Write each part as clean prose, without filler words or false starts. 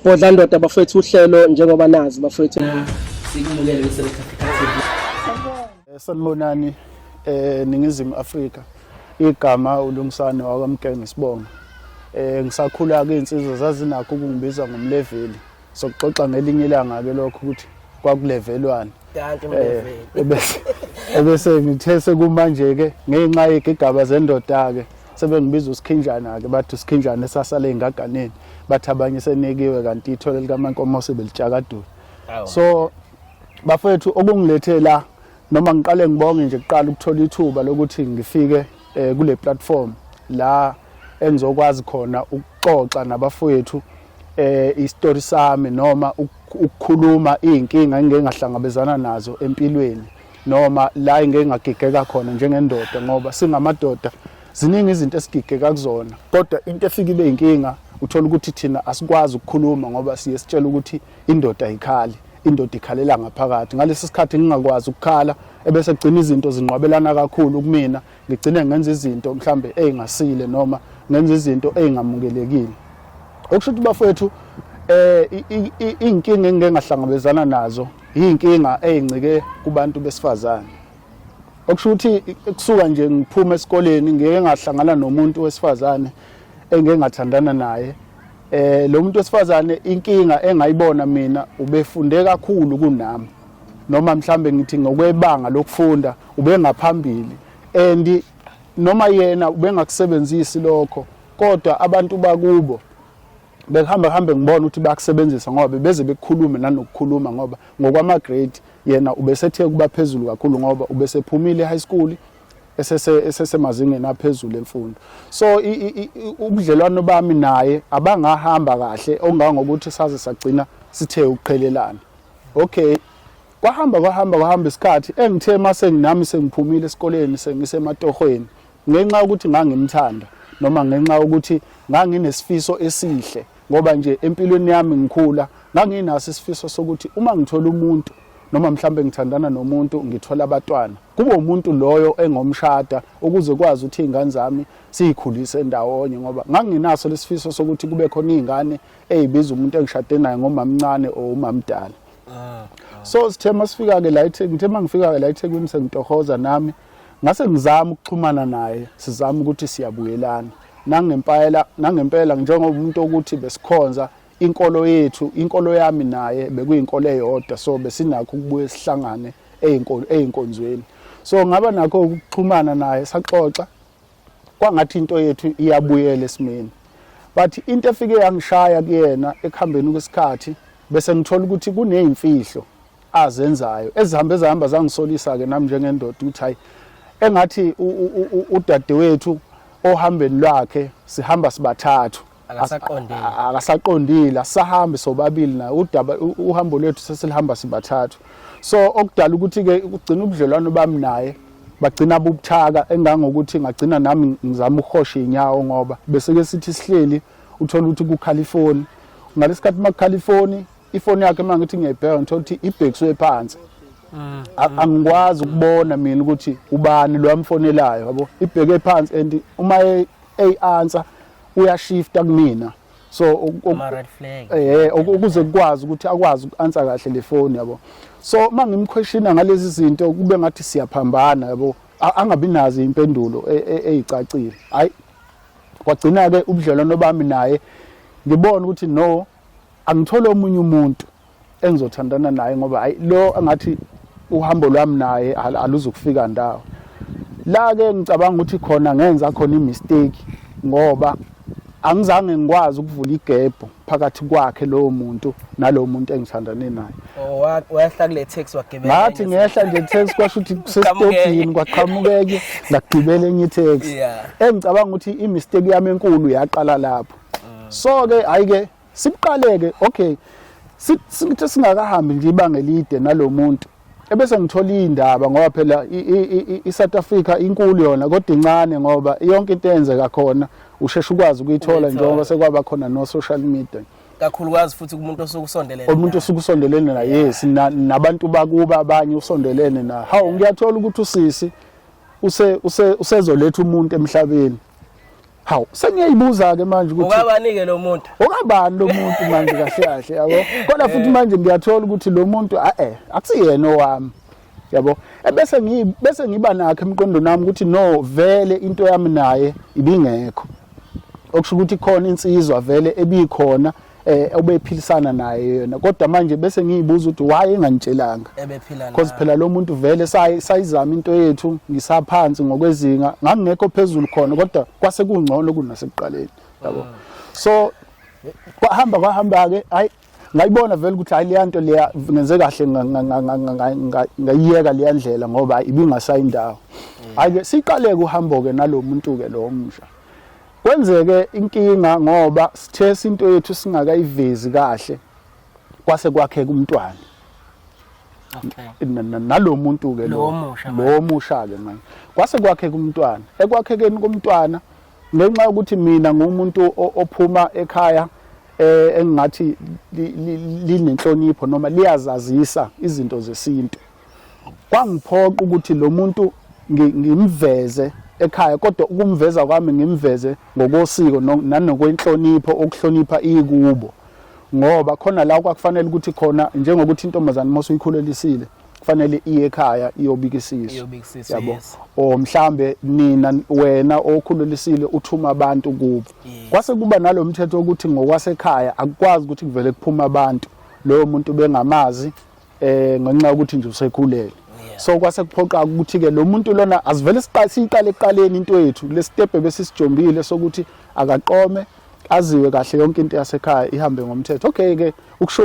Bhodla ndoda bafethu, uhlelo njengoba nazi bafethu. Sikumukele kwi-Select Africa TV. Sanibonani Ningizimu Afrika. Igama uLungisane wakwaMgenge sibonga. Ngisakhula ke insizwa zazinakho ukungibiza ngomleveli. Sokuxoxa ngelinye ilanga ke lokho ukuthi kwakulevelwana. Danke mleveli. Ebese ngithe sekumanje ke ngenxa yegigaba zendoda ke sebengibiza uSikhinjana ke, bathi uSikhinjana esasale engaganeni, bathi abanye senikiwe kanti ithole likaMankomose belitshakadula. So bafethu, okungilethe la, noma ngiqale ngibonge nje kuqala ukuthola ithuba lokuthi ngifike kule platform la engizokwazi khona ukuxoxa nabafowethu isitori sami noma ukukhuluma izinkinga engike ngahlangabezana nazo empilweni, noma la engike ngagigeka khona njengendoda, ngoba singamadoda ziningi izinto esigigeka kuzona, kodwa into efika ibe inkinga uthola ukuthi thina asikwazi ukukhuluma ngoba siye sitshela ukuthi indoda ayikhali, indoda ikhalela ngaphakathi. Ngalesi sikhathi ngingakwazi ukukhala, ebese gcina izinto zinqwabelana kakhulu kumina, ngigcine ngenza izinto mhlambe ezingasile noma ngenza izinto ezingamukelekile. Okusho ukuthi bafowethu, inkinga engike ngahlangabezana nazo inkinga ezincike kubantu besifazane. Okusho ukuthi kusuka nje ngiphuma esikoleni ngeke ngahlangana nomuntu wesifazane engeke ngathandana naye. Lo muntu wesifazane, inkinga engayibona mina, ubefunde kakhulu kunami, noma mhlambe ngithi ngokwebanga lokufunda ubengaphambili, and noma yena ubengakusebenzisi lokho, kodwa abantu bakubo bekuhamba hambe ngibona ukuthi bayakusebenzisa, ngoba beze bekukhulume nanokukhuluma, ngoba ngokwama grade yena ubesethe kuba phezulu kakhulu, ngoba ubesephumile high school esesemazingeni aphezulu emfundo. So ubudlelwano bami naye abangahamba kahle ongangokuthi saze sagcina sithe ukuqhelelana. Okay, kwahamba kwahamba kwahamba isikhathi, engithe mase nami sengiphumile esikoleni, sengisematohweni, ngenxa yokuthi ngangimthanda noma ngenxa yokuthi nganginesifiso esihle, ngoba nje empilweni yami ngikhula nganginaso isifiso sokuthi uma ngithola umuntu noma mhlambe ngithandana nomuntu, ngithola abatwana, kube umuntu loyo engomshada ukuze kwazi ukuthi izingane zami siyikhulise ndawonye, ngoba nganginaso lesifiso sokuthi kube khona izingane ezibiza umuntu engishade naye ngomamncane or umamdala. So sithe masifika ke la eThekwini, ngithe mangifika ke la eThekwini sengitohoza nami, ngase ngizama ukuxhumana naye, sizama ukuthi siyabuyelana nangempela nangempela, njengoba umuntu ukuthi besikhonza inkolo yethu, inkolo yami naye bekuyinkolo eyodwa, so besinakho ukubuye sihlangane eyinkolo eyinkonzweni. So ngaba nakho ukuxhumana naye, saxoxa, kwangathi into yethu iyabuyela esimeni. But into efike yangishaya kuyena ekuhambeni kwesikhathi, bese ngithola ukuthi kuneyimfihlo azenzayo ezihambe zahamba zangisolisa ke nami njengendoda ukuthi hayi, engathi udadewethu ohambeni lwakhe sihamba sibathathu. Akasaqondile. Akasaqondile, asahambi sobabili naye, udaba uhambo lwethu sesilihamba sibathathu. So okudala ukuthi ke kugcina ubudlelwano bami naye bagcina bubuthaka, engangokuthi ngagcina nami ngizama ukuhosha inyawo, ngoba bese ke sithi sihleli uthola ukuthi kukhala ifoni. Ngalesikhathi makukhala ifoni, ifoni yakhe uma ngithi ngiyayibheka ngithola ukuthi ibhekiswe phansi. Angikwazi ukubona mina ukuthi ubani lo amfonelayo, yabo, ibheke phansi, and uma eyi-answer uyashifta kumina, so Ama red flag. Ukuze kukwazi ukuthi akwazi uku-answer kahle le phone, yabo. So uma ngimquestiona ngalezi zinto kube ngathi siyaphambana, yabo, angabi nazo impendulo eyicacile. Hayi, kwagcina ke ubudlelwano bami naye ngibona ukuthi no, angithole omunye umuntu engizothandana naye, ngoba hayi, lo angathi uhambo lwami naye aluzukufika ndawo. La ke ngicabanga ukuthi khona ngenza khona imistake, ngoba angizange ngikwazi ukuvula igap phakathi kwakhe lowo muntu nalowo muntu engithandane naye. Oh, wehla kule taxi wagibela. Ngathi ngehla nje taxi, kwasho ukuthi kusesitobhini, kwaqhamukeke, ngagibela enye itaxi. Engicabanga ukuthi imistake yami enkulu yaqala lapho. So ke hayi ke sibuqaleke, okay, sithi singakahambi nje ibanga elide nalo muntu, ebese ngithola indaba, ngoba phela i-South Africa inkulu yona kodwa incane, ngoba yonke into eyenzeka khona usheshe ukwazi ukuyithola, Ukuyithola. njengoba sekwaba khona no social media. Kakhulukazi futhi kumuntu osuke usondelene. Umuntu osuke usondelene naye, yes, nabantu bakuba abanye usondelene na. Hawu, ngiyathola ukuthi usisi use usezoletha umuntu emhlabeni. Hawu, sengiyayibuza ke manje ukuthi Ukabani ke lo muntu? Okabani lo muntu manje kahle kahle, yabo? Kodwa futhi manje ngiyathola ukuthi lo muntu eh akusiyena owami. Yabo? Ebese ngi bese ngiba nakho emqondweni wami ukuthi no, vele into yami naye ibingekho. Okusho ukuthi khona insizwa vele ebikhona obephilisana naye yena, kodwa manje bese ngiyibuza ukuthi why engangitshelanga, Ebephila because naye. phela lo muntu vele sayizama into yethu ngisaphansi ngokwezinga, ngangingekho phezulu khona, kodwa kwase kungcono kunasekuqaleni, yabo. So kwahamba kwahamba ke, hayi, ngayibona vele ukuthi hayi, leya nto leya ngenze kahle ngayiyeka leya ndlela ngoba ibingasayindawo. Hayi ke, siqale uhambo ke nalo muntu ke lo omsha. Kwenzeke inkinga ngoba sithe into yethu singakayivezi kahle, kwase kwakheka umntwana nalo muntu ke Lo lo omusha. Lo omusha ke manje kwase kwakheka umntwana. Ekwakhekeni komntwana, ngenxa yokuthi mina ngumuntu ophuma ekhaya engingathi linenhlonipho noma liyazazisa izinto zesintu, kwangiphoqa ukuthi lo muntu ngimveze ekhaya, kodwa ukumveza kwami ngimveze ngokosiko nanokwenhlonipho, ukuhlonipha ikubo, ngoba khona la kwakufanele ukuthi khona njengokuthi intombazane mase uyikhulelisile kufanele iye ekhaya iyobika isisu. Iyobika isisu. Yabo. Yes. Or mhlambe nina, wena okhulelisile, uthuma abantu kubo. Kwase kuba nalomthetho ukuthi ngokwasekhaya akukwazi ukuthi kuvele kuphuma abantu loyo muntu bengamazi, ngenxa yokuthi nje usekhulele. So kwase kuphoqa ukuthi ke lo muntu lona asivele siqale ekuqaleni into yethu, le step ebesisijombile sokuthi akaqome, aziwe kahle, yonke into yasekhaya ihambe ngomthetho. Okay ke, ukusho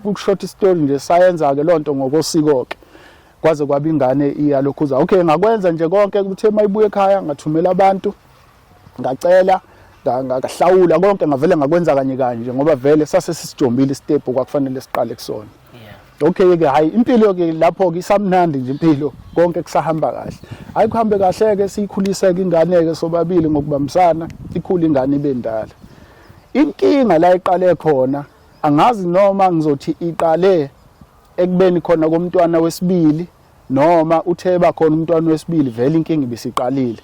ukushort story nje, sayenza ke lonto ngokosiko ke, kwaze kwaba ingane iyalokhuza. Okay, ngakwenza nje konke ukuthi mayibuye ekhaya ngathumela abantu, ngacela, ngahlawula konke, ngavele ngakwenza kanye kanye nje ngoba vele sase sisijombile step kwakufanele siqale kusona. Okay ke, hayi, impilo ke lapho ke isamnandi nje impilo, konke kusahamba kahle. Hayi, kuhambe kahle ke, siyikhulise ke ingane ke sobabili ngokubambisana, ikhule ingane ibe ndala. Inkinga la iqale khona, angazi noma ngizothi iqale ekubeni khona komntwana wesibili noma uthe bakhona umntwana wesibili vele inkinga ibisiqalile.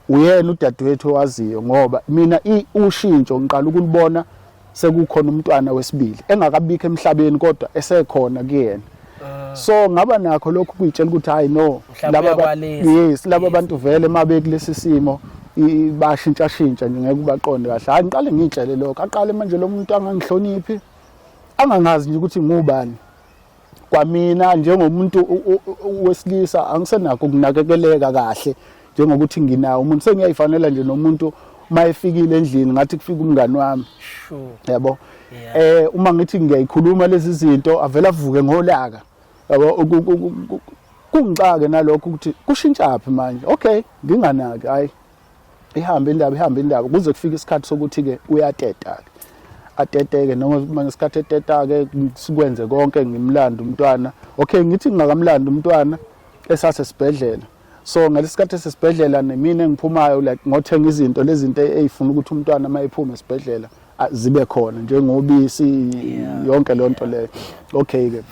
Uyena udadewethu owaziyo, ngoba mina ushintsho ngiqala ukulibona sekukhona umntwana wesibili, engakabikho emhlabeni kodwa esekhona kuyena. So ngaba nakho lokhu kuyitshela ukuthi hayi no, Mhlawumbe laba uyakwalisa. Yes, laba bantu vele mabe kulesi simo bashintsha shintsha nje, ngeke ubaqonde kahle. Hayi, ngiqale ngiyitshele lokho, aqale manje lo muntu angangihloniphi, angangazi nje ukuthi ngubani kwamina njengomuntu wesilisa. Angisenakho ukunakekeleka kahle njengokuthi nginawo umuntu, sengiyayifanela nje nomuntu uma efikile endlini ngathi kufika umngani wami, yabo. Uma ngithi ngiyayikhuluma lezi zinto avela avuke ngolaka, yabo. Kungixake nalokho ukuthi kushintshaphi manje. Okay, nginganaki, hayi, ihambe indaba, ihambe indaba kuze kufike isikhathi sokuthi ke uyateta ke, ateteke noma ngesikhathi eteta ke sikwenze konke, ngimlanda umntwana. Okay, ngithi ngingakamlanda umntwana esasesibhedlela. So ngalesikhathi esesibhedlela nemina engiphumayo like ngothenga izinto lezi zinto ey'funa ukuthi umntwana uma ephuma esibhedlela zibe khona, njengobisi, yonke leyo nto leyo. Okay ke,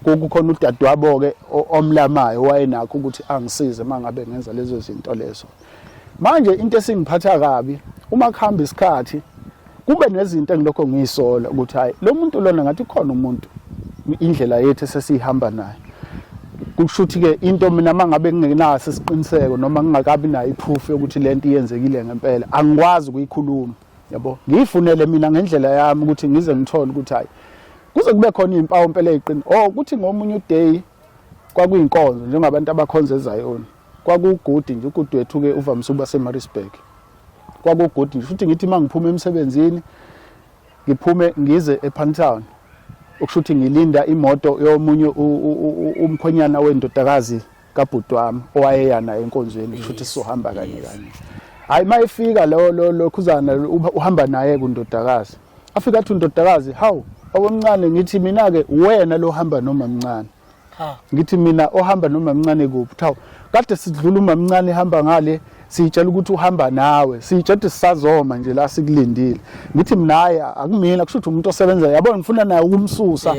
kukhona udadewabo ke omlamayo wayenakho ukuthi angisize uma ngabe ngenza lezo zinto lezo. Manje into esingiphatha kabi, uma kuhamba isikhathi kube nezinto engilokho ngiyisola ukuthi hayi, lo muntu lona ngathi khona umuntu indlela yethu esesihamba naye. Kusho ukuthi ke into mina mangabe ngingenaso isiqiniseko noma ngingakabi nayo iproof yokuthi lento iyenzekile ngempela, angikwazi ukuyikhuluma, yabo. Ngiyifunele mina ngendlela yami ukuthi ngize ngithole ukuthi hayi, kuze kube khona izimpawu impela eziqini. Oh, ukuthi ngomunye uday kwakuyinkonzo njengabantu abakhonza eZayoni, kwakugudi nje, ugudi wethu ke uvamise ukuba seMaritzburg. Kwakugudi nje futhi, ngithi mangiphuma emsebenzini ngiphume ngize ePantown, okusho ukuthi ngilinda imoto yomunye umkhwenyana wendodakazi kabhuti wami owayeya naye enkonzweni, kusho ukuthi sizohamba kanye kanye. Hayi, mayefika lo lo lokhuzana uhamba naye kundodakazi, afika athi undodakazi, "Hawu, okomncane." Ngithi mina ke, "Wena lo hamba noma mncane?" Ha. Ngithi mina, "Ohamba noma mncane kuphi?" Thawu, kade sidlula umamncane ehamba ngale, siyitshela ukuthi uhamba nawe, siyitshela ukuthi sisazoma nje la sikulindile. Ngithi mina, "Hayi, akumina." Kusho ukuthi umuntu osebenza, yabo, ngifuna naye ukumsusa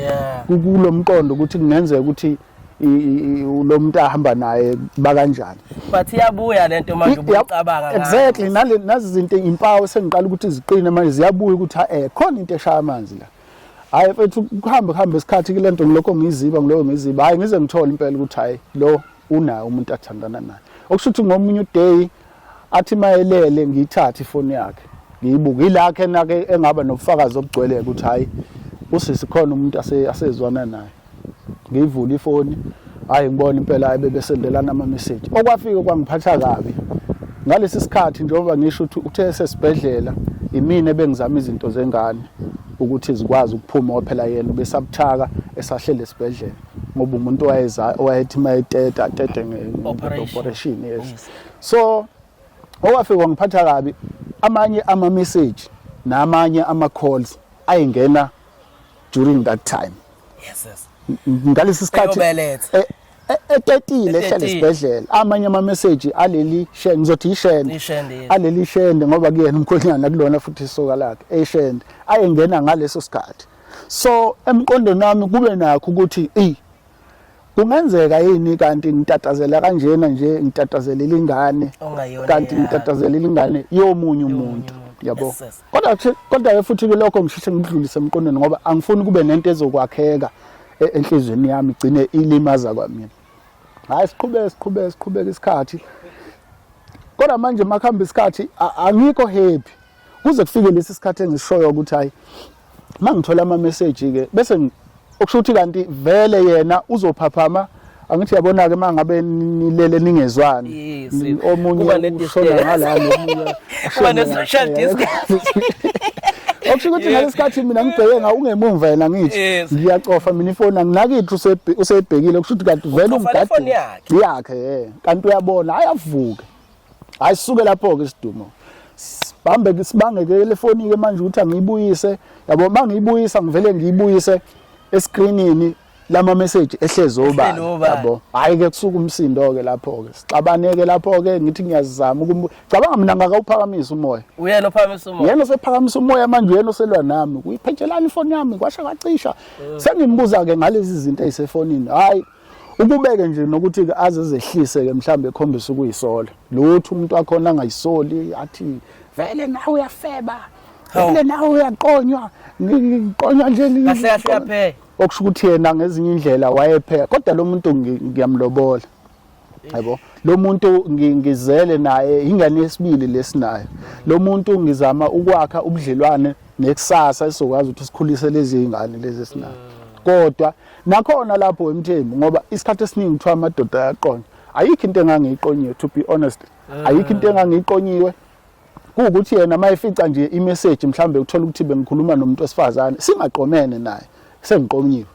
kulo mqondo ukuthi kungenzeka ukuthi lo muntu ahamba naye bakanjani. But iyabuya lento manje ubucabanga ngayo. Exactly, nale nazi izinto impawu sengiqala ukuthi ziqine manje, ziyabuya ukuthi ha khona into eshaya amanzi la. Hayi mfethu, kuhambe kuhambe isikhathi kulento, ngilokho ngiziba, ngilokho ngiziba, hayi ngize ngithole impela ukuthi hayi, lo unayo umuntu athandana naye. Okusho ukuthi ngomunye uday athi mayelele, ngiyithathe ifoni yakhe ngiyibuke, ilakhe nake engaba nobufakazi obugcwele ukuthi hayi, usisi khona umuntu asezwana naye. Ngiyivule ifoni, hayi, ngibona impela, hayi, bebesendelana ama-message. Okwafika kwangiphatha kabi ngalesi sikhathi, njengoba ngisho ukuthi uthe esesibhedlela, imina ebengizama izinto zengane ukuthi zikwazi ukuphuma, ngoba phela yena ubesabuthaka esahlele esibhedlela, ngoba umuntu owayeza owayethi mayeteta atete Operation. Operation, yes. Yes. So okwafika kwangiphatha kabi, amanye ama-message namanye ama-calls ayengena during that time Yes. ngalesi sikhathi Eyobeletha. Etetile, ehlala Etetile. esibhedlela, amanye ama-message aleli shende, ngizothi ishende. Ishende, yes. Aleli shende, ngoba kuyena umkhwenyana, kulona futhi isoka lakhe eshende, ayengena ngaleso sikhathi. So emqondweni wami kube nakho ukuthi eyi, kungenzeka yini kanti ngitatazela kanjena nje, ngitatazelela ingane Ongayona kanti yakho. ngitatazelela ingane yomunye umuntu, umuntu. yabo. Yes. Kodwa futhi ke lokho ngisheshe ngidlulise emqondweni, ngoba angifuni kube nento ezokwakheka enhliziyweni yami, igcine ilimaza kwamina. Hayi, siqhubeke, siqhubeke, siqhubeke isikhathi, kodwa manje makuhamba isikhathi angikho happy kuze kufike lesi sikhathi engishoyo ukuthi hayi, mangithola ama message ke bese okusho ukuthi kanti vele yena uzophaphama. Angithi yabona ke, mangabe nilele ningezwani, Kuba omunye ne-distance. ushona ngala, nomunye Kuba ne-social distance. Okusho ukuthi ngalesikhathi mina ngibheke nga ungemumva yena, ngithi ngiyacofa mina ifoni, anginakithi usebhekile, kusho ukuthi kanti vele Ucofa le phone umgadile yakhe. Yakhe, kanti uyabona, hayi, avuke, hayi, sisuke lapho ke sidumo, sibambe sibange ke le foni ke manje ukuthi angiyibuyise, yabo. Mangiyibuyisa, ngivele ngiyibuyise escreenini lama message ehlezi Ehleli obala, obala. yabo. Hayi ke, kusuka umsindo ke lapho ke, sixabane ke lapho ke, ngithi ngiyazama cabanga mina ngakawuphakamisa umoya. Uyena ophakamisa umoya. Yena osephakamisa umoya manje, uyena oselwa nami, kuyiphentshelana ifoni yami, kwasha kwacisha. Sengimbuza ke ngalezi zinto ezisefonini, hayi, ukubeke nje nokuthi ke aze zehlise ke, mhlambe ekhombisa ukuyisola, lutho umuntu wakhona angayisoli, athi vele nawe uyafeba, vele nawe uyaqonywa, ngiqonywa nje. Kahle kahle uyapheka. Okusho ukuthi yena ngezinye indlela wayepheka, kodwa lo muntu ngiyamlobola, yabo. Lo muntu ngizele naye ingane yesibili lesinayo. Lo muntu ngizama ukwakha ubudlelwane nekusasa esizokwazi ukuthi sikhulise lezi ingane lezi esinayo. Kodwa nakhona lapho emthembu, ngoba isikhathi esiningi kuthiwa amadoda ayaqonya, ayikho into engangiyiqonyiwe, to be honest, ayikho into engangiyiqonyiwe. Kuwukuthi yena mayefica nje imessage, mhlambe uthola ukuthi bengikhuluma nomuntu wesifazane singaqomene naye, sengiqonyiwe,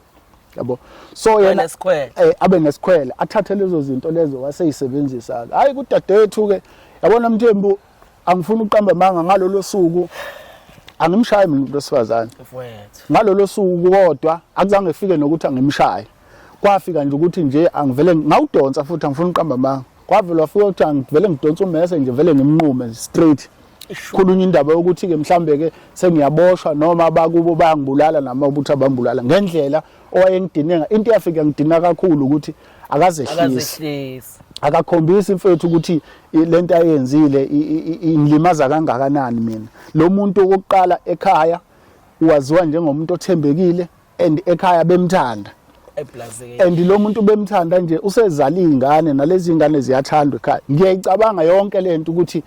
yabo. So yena Enesikhwele. Abe nesikhwele, athathe lezo zinto lezo waseyisebenzisa. Hayi, kudadewethu ke, yabona Mthembu, angifuni ukuqamba amanga, ngalolo suku angimshayi mina umuntu wesifazane. Mfowethu. Ngalolo suku kodwa akuzange kufike nokuthi angimshaye, kwafika nje ukuthi nje angivele ngawudonsa futhi, angifuni ukuqamba amanga, kwavele wafika ukuthi angivele ngidonsa ummese nje, vele ngimnqume straight. Khulunywa indaba yokuthi ke mhlambe ke sengiyaboshwa noma abakubo bayangibulala, nama ukuthi abambulala ngendlela owayengidinenga. Into eyafika ngidina kakhulu ukuthi akazehlisi. Akazehlisi. Akakhombisi mfethu ukuthi lento ayenzile ingilimaza kangakanani mina. Lo muntu okokuqala ekhaya waziwa njengomuntu othembekile and ekhaya bemthanda. Eblazekile. And lo muntu bemthanda nje, usezala izingane, nalezi ingane ziyathandwa ekhaya. Ngiyayicabanga yonke lento ukuthi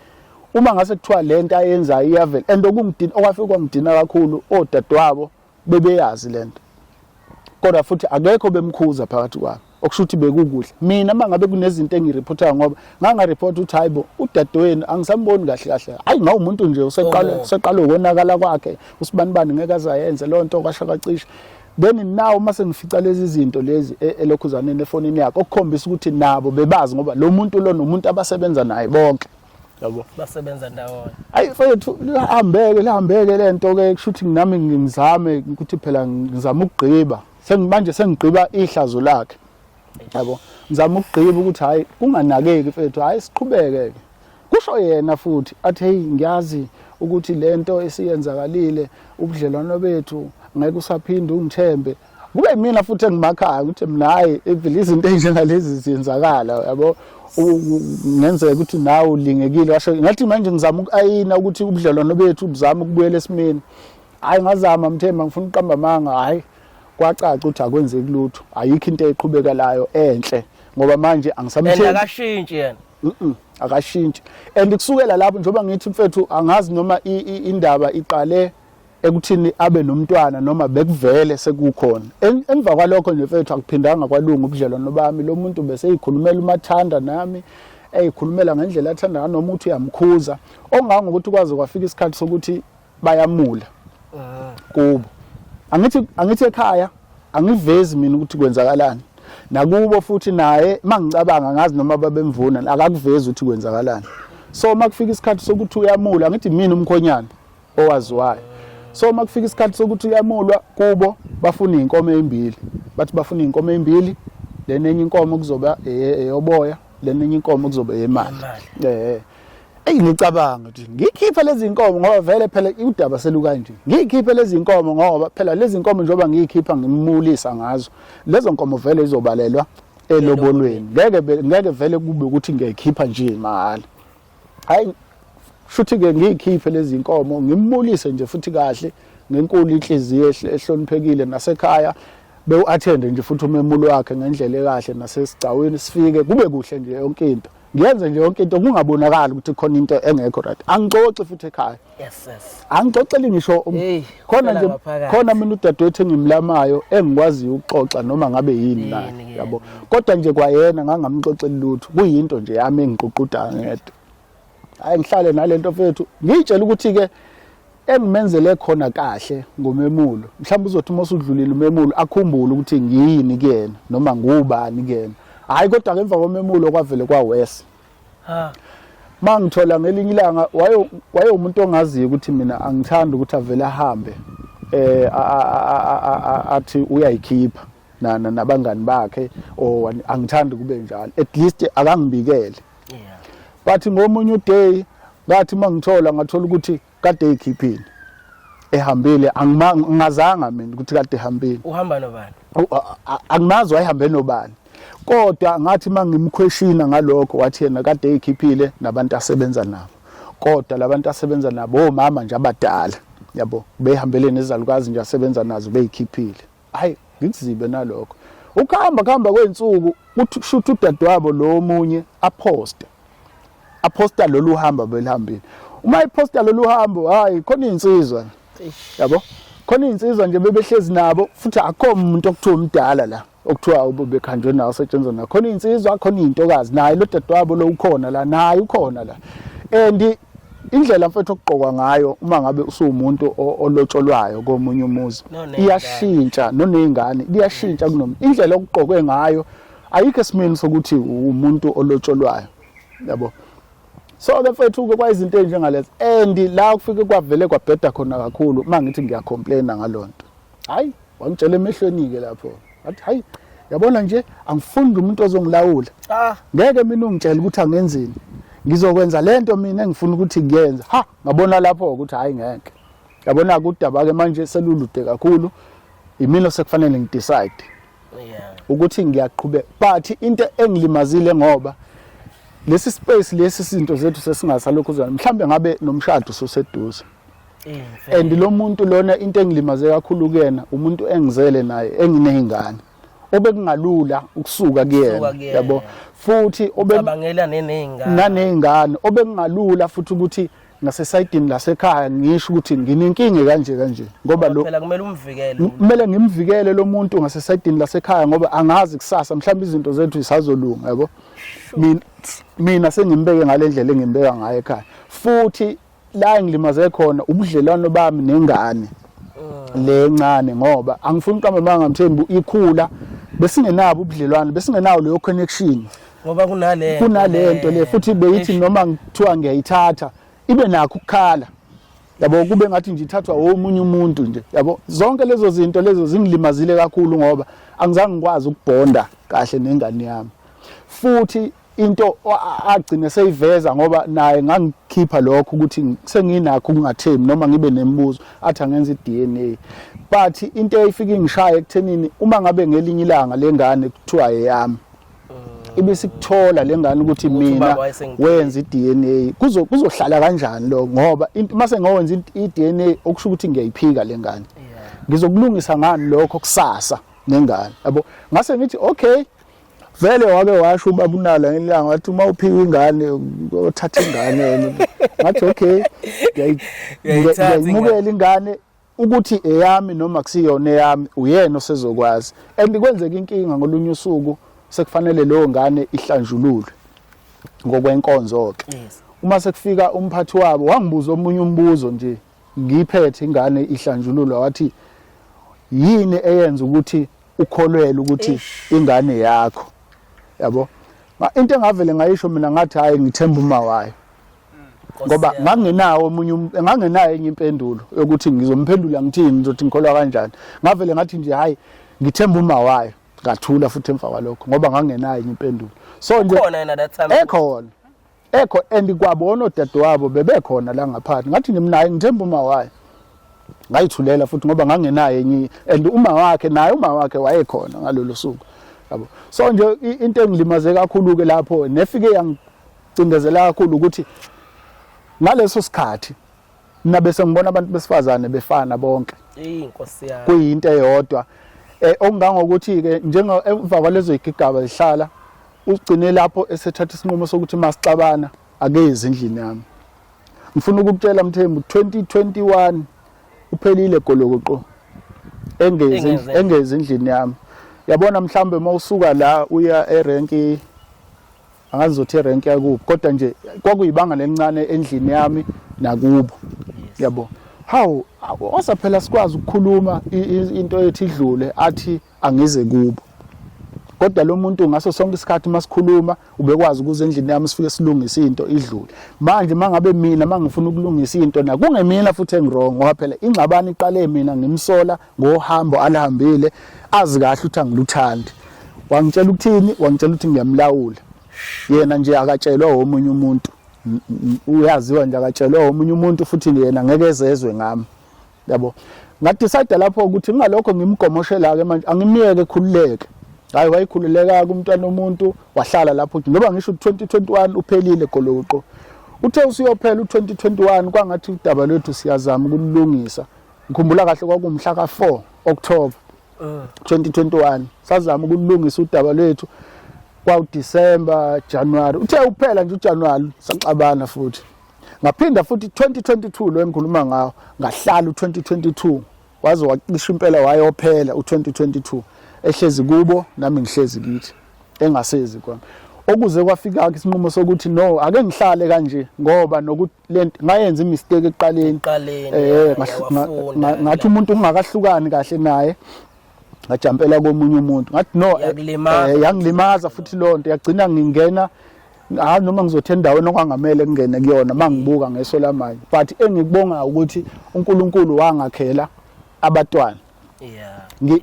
uma ngase kuthiwa lento ayenzayo iyavela, and okungidina, okwafika kwangidina kakhulu, odadewabo bebeyazi lento, kodwa futhi akekho bemkhuza phakathi kwabo. Okusho ukuthi bekukuhle mina uma ngabe kunezinto engireportayo, ngoba ngangareport ukuthi hayi bo, udadewenu angisamboni kahle kahle, hayi, ngawumuntu nje useqala useqala ukonakala kwakhe, usibanibani ngeke azayenze loo nto, kwasha kwacisha. Then now uma sengifica lezi zinto lezi elokhuzaneni efonini yakhe, okukhombisa ukuthi nabo bebazi, ngoba lo muntu lo nomuntu abasebenza naye bonke, yabo. Basebenza ndawonye. Ayi mfethu, lihambeke lihambeke lento ke, kusho ukuthi nami ngizame ukuthi phela ngizama ukugqiba, sengimanje sengigqiba ihlazo lakhe, yabo. Ngizama ukugqiba ukuthi hayi, kunganakeki mfethu, hayi, siqhubeke ke. Kusho yena futhi athi, hey, ngiyazi ukuthi lento esiyenzakalile, ubudlelwano bethu ngeke usaphinda ungithembe. Kube yimina futhi engimakhayo ukuthi mina hayi vele izinto ezinjengalezi ziyenzakala yabo. Kungenzeka ukuthi nawe ulingekile washo ngathi manje ngizama ukuayina ukuthi ubudlelwano bethu buzama ukubuyela esimeni. Hayi ngazama Mthemba ngifuna ukuqamba amanga hayi kwacaca ukuthi akwenzeki lutho ayikho into eqhubekelayo enhle ngoba manje And angisamthembi. akashintshi yena. Akashintshi and kusukela lapho njengoba ngithi mfethu angazi noma indaba iqale ekuthini abe nomntwana noma bekuvele sekukhona. Emva kwalokho nje mfethu akuphindanga kwalunga ubudlelwano bami. Lo muntu beseyikhulumela umathanda nami, eyikhulumela ngendlela athanda ngayo, noma uthi uyamkhuza ongangokuthi kwaze kwafika isikhathi sokuthi bayamula kubo. Angithi ekhaya angivezi mina ukuthi kwenzakalani nakubo futhi naye mangicabanga ngazi noma babemvuna akakuvezi ukuthi kwenzakalani. So makufika isikhathi sokuthi uyamula ngithi mina umkhonyana owaziwayo. So makufika isikhathi sokuthi uyamulwa kubo bafuna izinkomo ezimbili, bathi bafuna izinkomo ezimbili, lena enye inkomo kuzoba eyoboya, lena enye inkomo kuzoba eyemali. Eyi ngicabanga ukuthi ngikhiphe lezi nkomo ngoba vele phela udaba selukanje. Ngikhiphe lezi nkomo ngoba phela lezi nkomo njengoba ngiyikhipha ngimulisa ngazo, lezo nkomo vele izobalelwa elobolweni. Ngeke vele kube ukuthi ngiyayikhipha nje mahhala. Hayi futhi ke ngiyikhiphe lezi nkomo ngimulise nje futhi kahle ngenkulu inhliziyo ehloniphekile nasekhaya bewu-attende nje futhi umemulo wakhe ngendlela ekahle nasesigcawini sifike kube kuhle nje yonke into. Ngiyenze nje yonke into kungabonakali ukuthi khona into engekho right. Angixoxi futhi ekhaya. Yes yes. Angixoxeli ngisho Hey, khona kuphela nje ngaphakathi. khona mina udadewethu engimlamayo engikwaziyo ukuxoxa noma ngabe yini naye Yini ke yabo. Kodwa nje kwayena ngangamxoxeli lutho kuyinto nje yami engiququda ngedwa. Hayi ngihlale nalento mfethu ngiyitshela ukuthi ke engimenzele khona kahle ngomemulo mhlawumbe uzothi uma usudlulile umemulo akhumbule ukuthi ngiyini kuyena noma ngubani kuyena. Hayi kodwa ke emva komemulo kwavele kwawese. Ha. Mangithola ngelinye ilanga waye umuntu ongaziyo ukuthi mina angithandi ukuthi avele ahambe athi uyayikhipha nabangani bakhe or angithandi kube njalo, at least akangibikele. But ngomunye uday ngathi mangithola ngathola ukuthi kade eyikhiphile ehambile, angingazanga mina ukuthi kade ehambile. Uhamba nobani? Angimazi wayehambe nobani. Kodwa ngathi mangimkhweshina ngalokho wathi yena kade eyikhiphile nabantu asebenza nabo. Kodwa labantu asebenza nabo omama nje abadala yabo behambele nezalukazi nje asebenza nazo beyikhiphile. Hayi ngikuzibe nalokho. Ukuhamba kuhamba kwezinsuku uthi kushuthi udadewabo lo omunye aposte. Aposta lolu hambo belihambile. Uma iposta lolu hambo hayi khona insizwa yabo. Khona insizwa nje bebehlezi nabo futhi akukho umuntu okuthiwa umdala la okuthiwa ubekhanjwe nawo setshenzwa nawo. Khona insizwa khona intokazi naye lo dadewabo lo ukhona la naye ukhona la. And indlela mfethu okugqokwa ngayo uma ngabe usuwumuntu olotsholwayo komunye umuzi iyashintsha nonezingane iyashintsha kunomuntu. Indlela okugqokwe ngayo ayikho esimeni sokuthi umuntu olotsholwayo yabo. So ke mfethu ke kwayizinto ezinjengalezi and la kufike kwavele kwabheda khona kakhulu uma ngithi ngiyacomplaina ngalonto. Hayi wangitshela emehlweni ke lapho wathi hayi yabona nje angifuni umuntu ozongilawula. Ngeke mina ungitshele ukuthi angenzini, ngizokwenza lento mina engifuna ukuthi ngiyenze. Ha ngabona lapho ukuthi hayi ngeke. Yabona udaba ke manje selulude kakhulu, imina sekufanele ngidecide ukuthi ngiyaqhubeka. But into engilimazile ngoba lesi space lesi izinto zethu sesingasalokhu zona mhlambe ngabe nomshado soseduze. And lo muntu lona into engilimaze kakhulu kuyena umuntu engizele naye enginezingane obekungalula ukusuka kuyena yabo, futhi obengabangela nenezingane nanezingane obekungalula futhi ukuthi ngasesayidini lasekhaya ngisho ukuthi nginenkinga kanje kanje ngoba lo phela kumele umvikele, kumele ngimvikele lo muntu ngasesayidini lasekhaya ngoba angazi kusasa mhlawumbe izinto zethu zisazolunga yabo. Mina sengimbeke ngalendlela engimbeka ngayo ekhaya. Futhi la engilimaze khona ubudlelwano bami nengane le encane ngoba angifuni uqamba manga Mthembu ikhula besingenabo ubudlelwano, besingenawo leyo connection ngoba kunale kunalento le futhi beyithi noma ngithiwa ngiyayithatha ibe nakho ukukhala yabo, kube ngathi nje ithathwa omunye umuntu nje yabo. Zonke lezo zinto lezo zingilimazile kakhulu ngoba angizange ngikwazi ukubonda kahle nengane yami. Futhi Into agcine seyiveza ngoba naye ngangikhipha lokho ukuthi senginakho ukungathembi noma ngibe nemibuzo, athi angenza i-DNA. But into eyifika ingishaya ekuthenini, uma ngabe ngelinye ilanga lengane kuthiwa eyami, ibisikuthola lengane ukuthi Ukuthi mina ubaba wayesengiphile. wenza i-DNA, kuzohlala kanjani lo? Ngoba mase ngowenza i-DNA, okusho ukuthi ngiyayiphika lengane. Ngizokulungisa ngani lokho kusasa nengane, yabo? Ngase ngithi okay, vele wake washo ubaba uNala ngelanga, wathi uma uphika ingane othatha ingane. Ngathi okay, Uyayithatha. Ngiyayimukela ingane, ukuthi eyami noma kusiyona eyami, uyena osezokwazi. And kwenzeka inkinga ngolunye usuku, sekufanele leyo ngane ihlanjululwe ngokwenkonzo ke. Uma sekufika umphathi wabo, wangibuza omunye umbuzo nje, ngiphethe ingane ihlanjululwa, wathi yini eyenza ukuthi ukholwele ukuthi ingane yakho, yabo? Into engavele ngayisho mina, ngathi hayi, ngithemba uma wayo, ngoba Nkosi yami. ngangenawo omunye ngangenayo enye impendulo yokuthi ngizomphendula ngithini, ngizothi ngikholwa kanjani. Ngavele ngathi nje hayi, ngithemba uma wayo, ngathula futhi emva kwalokho, ngoba ngangenayo enye impendulo. So nje Khona yena that time? Ekhona, ekho, and kwabona odadewabo bebekhona la ngaphandle. Ngathi nje mina hayi, ngithemba uma wayo, ngayithulela futhi, ngoba ngangenayo enye. And uma wakhe naye, uma wakhe wayekhona ngalolo suku, yabo. So nje into engilimaze kakhulu ke lapho nefike yangicindezela kakhulu ukuthi ngaleso sikhathi mina bese ngibona abantu besifazane befana bonke. Eyi, Nkosi yami. Kuyinto eyodwa okungangokuthi ke njengo emva kwalezo igigaba zihlala, ugcine lapho esethatha isinqumo sokuthi masixabana akezi endlini yami. Ngifuna ukukutshela Mthembu, 2021 uphelile golokoqo engezi Engezi. Engezi endlini yami, yabona. Mhlambe mawusuka la uya erenki, angazi erenki yakuphi, kodwa nje kwakuyibanga lencane endlini yami nakubo, yabo. Hawu, osaphela sikwazi ukukhuluma into ethi idlule, athi angize kubo. Kodwa lo muntu ngaso sonke isikhathi masikhuluma ubekwazi ukuza endlini yami, sifike silungise into idlule. Manje mangabe mina mangifuna ukulungisa into, nakungemina futhi engi-wrong, ngoba phela ingxabano iqale mina ngimsola ngohambo alihambile, azi kahle ukuthi angiluthandi. Wangitshela ukuthini? Wangitshela ukuthi ngiyamlawula yena nje, akatshelwa omunye umuntu. Uyaziwa nje, akatshelwa omunye umuntu, futhi yena ngeke ezezwe ngami, yabo. Nga-decide lapho ukuthi ngalokho ngimgomoshela ke manje, angimiyeke ekhululeke. Hayi, wayikhululeka kumntwana umuntu, wahlala lapho njengoba ngisho, 2021 uphelile goloqo. Uthe usuyophela u2021, kwangathi udaba lwethu siyazama ukulungisa. Ngikhumbula kahle, kwakumhla ka4 October 2021, sazama ukulungisa udaba lwethu. Kwawu December, January, uthe uphela nje uJanuary saxabana futhi. Ngaphinda futhi 2022 lo engikhuluma ngawo, ngahlala u2022 waze wacisha impela wayophela u2022, ehlezi kubo nami ngihlezi kithi, engasezi kwami. Okuze kwafika isinqumo sokuthi no, ake ngihlale kanje, ngoba nokuthi lento ngayenza i-mistake ekuqaleni. Ekuqaleni, wafunda. Ngathi umuntu ungakahlukani kahle naye, ngajampela komunye umuntu, ngathi no. Yakulimaza. Yangilimaza futhi lonto, yagcina ngingena, hayi noma ngizothi endaweni okwangamele ngingene kuyona mangibuka ngeso lamanje. But engikubonga ukuthi uNkulunkulu wangakhela abatwana.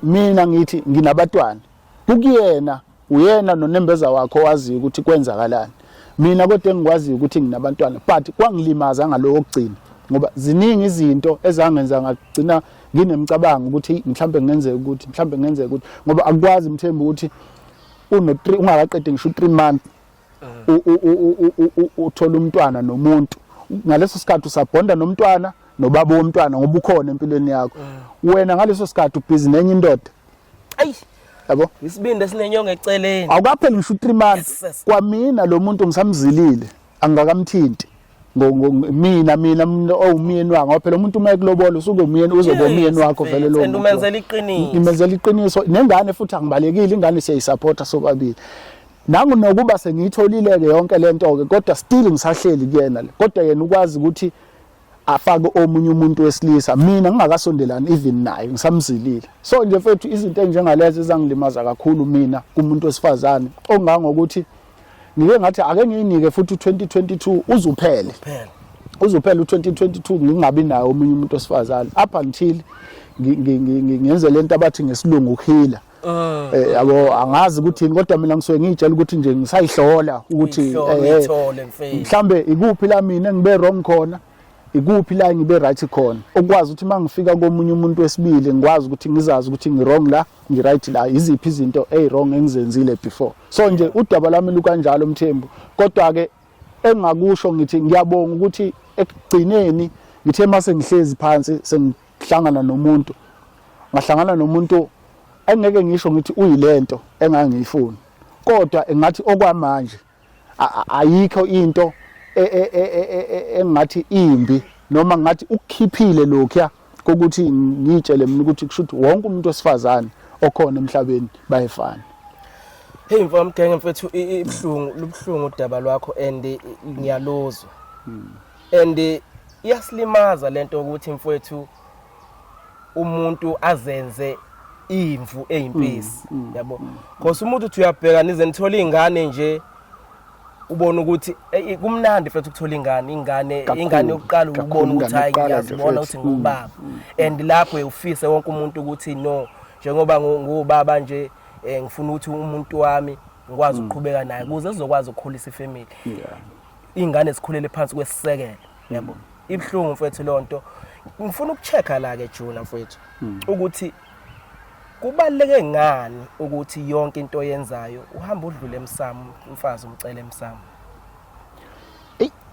Mina ngithi nginabatwana kukuyena, uyena nonembeza wakho waziyo ukuthi kwenzakalani. Mina kodwa engikwaziyo ukuthi nginabantwana. But kwangilimaza ngaloko okugcina, ngoba ziningi izinto ezangenza ngagcina nginemicabango ukuthi mhlambe kungenzeka ukuthi, mhlambe kungenzeka ukuthi, ngoba akukwazi Mthembu ukuthi uno 3, ungakaqedi ngisho u3 month uthola umntwana nomuntu. Ngaleso sikhathi usabhonda nomntwana nobaba womntwana, ngoba ukhona empilweni yakho. Wena ngaleso sikhathi ubhizi nenye indoda. Ayi. Yabo. Isibindi esinenyongo eceleni. Awukapheli ngisho u3 months. Yes, yes. Kwamina lo muntu ngisamzilile, angikamthinti. Mina owumyeni wakho, ngoba phela umuntu uma ekulobola usuke umyeni, uzoba umyeni wakho vele lo And muntu. umenzela iqiniso. Ngimenzela iqiniso nengane futhi, angibalekile, ingane siyayisupporta sobabili. Nangu nokuba sengiyitholile ke yonke lento ke, kodwa still ngisahleli kuyena le. Kodwa yena ukwazi ukuthi afake omunye umuntu wesilisa, mina ngingakasondelani even naye, ngisamzilile. So nje mfethu, izinto enjengalezo ezangilimaza kakhulu mina kumuntu wesifazane, ongangokuthi ngike ngathi ake ngiyinike futhi u2022 uzuphele. Phela. Uzuphela u2022 ngingabi naye omunye umuntu wesifazane, up until ngenze lento abathi ngesilungu ukuhila. Yabo, angazi ukuthi yini, kodwa mina ngisuke ngiyitshela ukuthi nje ngisayihlola ukuthi Uyithole mfethu. Mhlambe ikuphi la mina ngibe wrong khona, ikuphi la ngibe right khona, okwazi ukuthi mangifika komunye umuntu wesibili ngikwazi ukuthi ngizazi ukuthi ngi-wrong la, ngi-right la, iziphi izinto ey-wrong engizenzile before. So nje udaba lwami lukanjalo, Mthembu. Kodwa-ke engingakusho, ngithi ngiyabonga ukuthi ekugcineni ngithe mase ngihlezi phansi sengihlangana nomuntu, ngahlangana nomuntu engeke ngisho ngithi uyilento engangiyifuni, kodwa engathi okwamanje ayikho into engathi imbi noma ngathi ukukhiphile lokhuya kokuthi ngitshele mina ukuthi kusho ukuthi wonke umuntu wesifazane okhona emhlabeni bayefana. Hey mfowethu Mgenge, mfethu, ibuhlungu, lubuhlungu udaba lwakho and ngiyaluzwa. And iyasilimaza lento ukuthi mfowethu umuntu azenze imvu eyimpisi, yabo, because umuntu uthi uyabheka nize nithola ingane nje, ubona ukuthi kumnandi mfethu ukuthola ingane, ingane ingane yokuqala, ubona ukuthi hayi, ngiyazibona ukuthi ngubaba, and lapho ufise wonke umuntu ukuthi no, njengoba ngubaba nje, ngifuna ukuthi umuntu wami ngikwazi ukuqhubeka naye ukuze sizokwazi ukukhulisa ifamily, ingane zikhulele phansi kwesisekelo, yabo. Ibhlungu mfethu lonto. Ngifuna ukuchecka la ke Juna mfethu ukuthi kubaluleke ngani ukuthi yonke into oyenzayo uhamba udlule emsamo, umfazi umcele emsamo?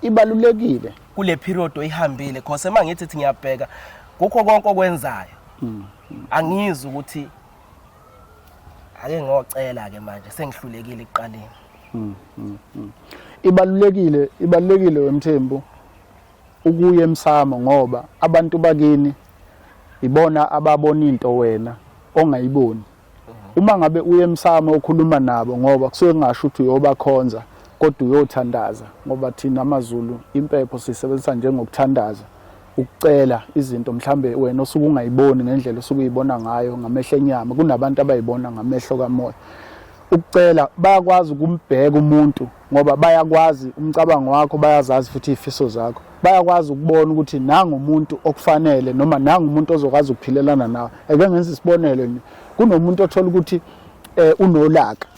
Ibalulekile. Kule period oyihambile, cause mangithi thi ngiyabheka kukho konke okwenzayo, angizwi ukuthi ake ngocela ke manje sengihlulekile ekuqaleni. Ibalulekile, ibalulekile wemthembu ukuya emsamo, ngoba abantu bakini ibona ababona into wena ongayiboni. Uma ngabe uye emsamo ukhuluma nabo, ngoba kusuke kungasho ukuthi uyobakhonza, kodwa uyothandaza, ngoba thina amaZulu impepho sisebenzisa njengokuthandaza, ukucela izinto mhlambe wena osuke ungayiboni ngendlela osuke uyibona ngayo ngamehlo enyama, kunabantu abayibona ngamehlo kamoya. Ukucela, bayakwazi ukumbheka umuntu ngoba bayakwazi umcabango wakho, bayazazi futhi izifiso zakho, bayakwazi ukubona ukuthi nangu umuntu okufanele noma nangu umuntu ozokwazi ukuphilelana nawe. Ake ngenza isibonelo nje, kunomuntu othola ukuthi unolaka,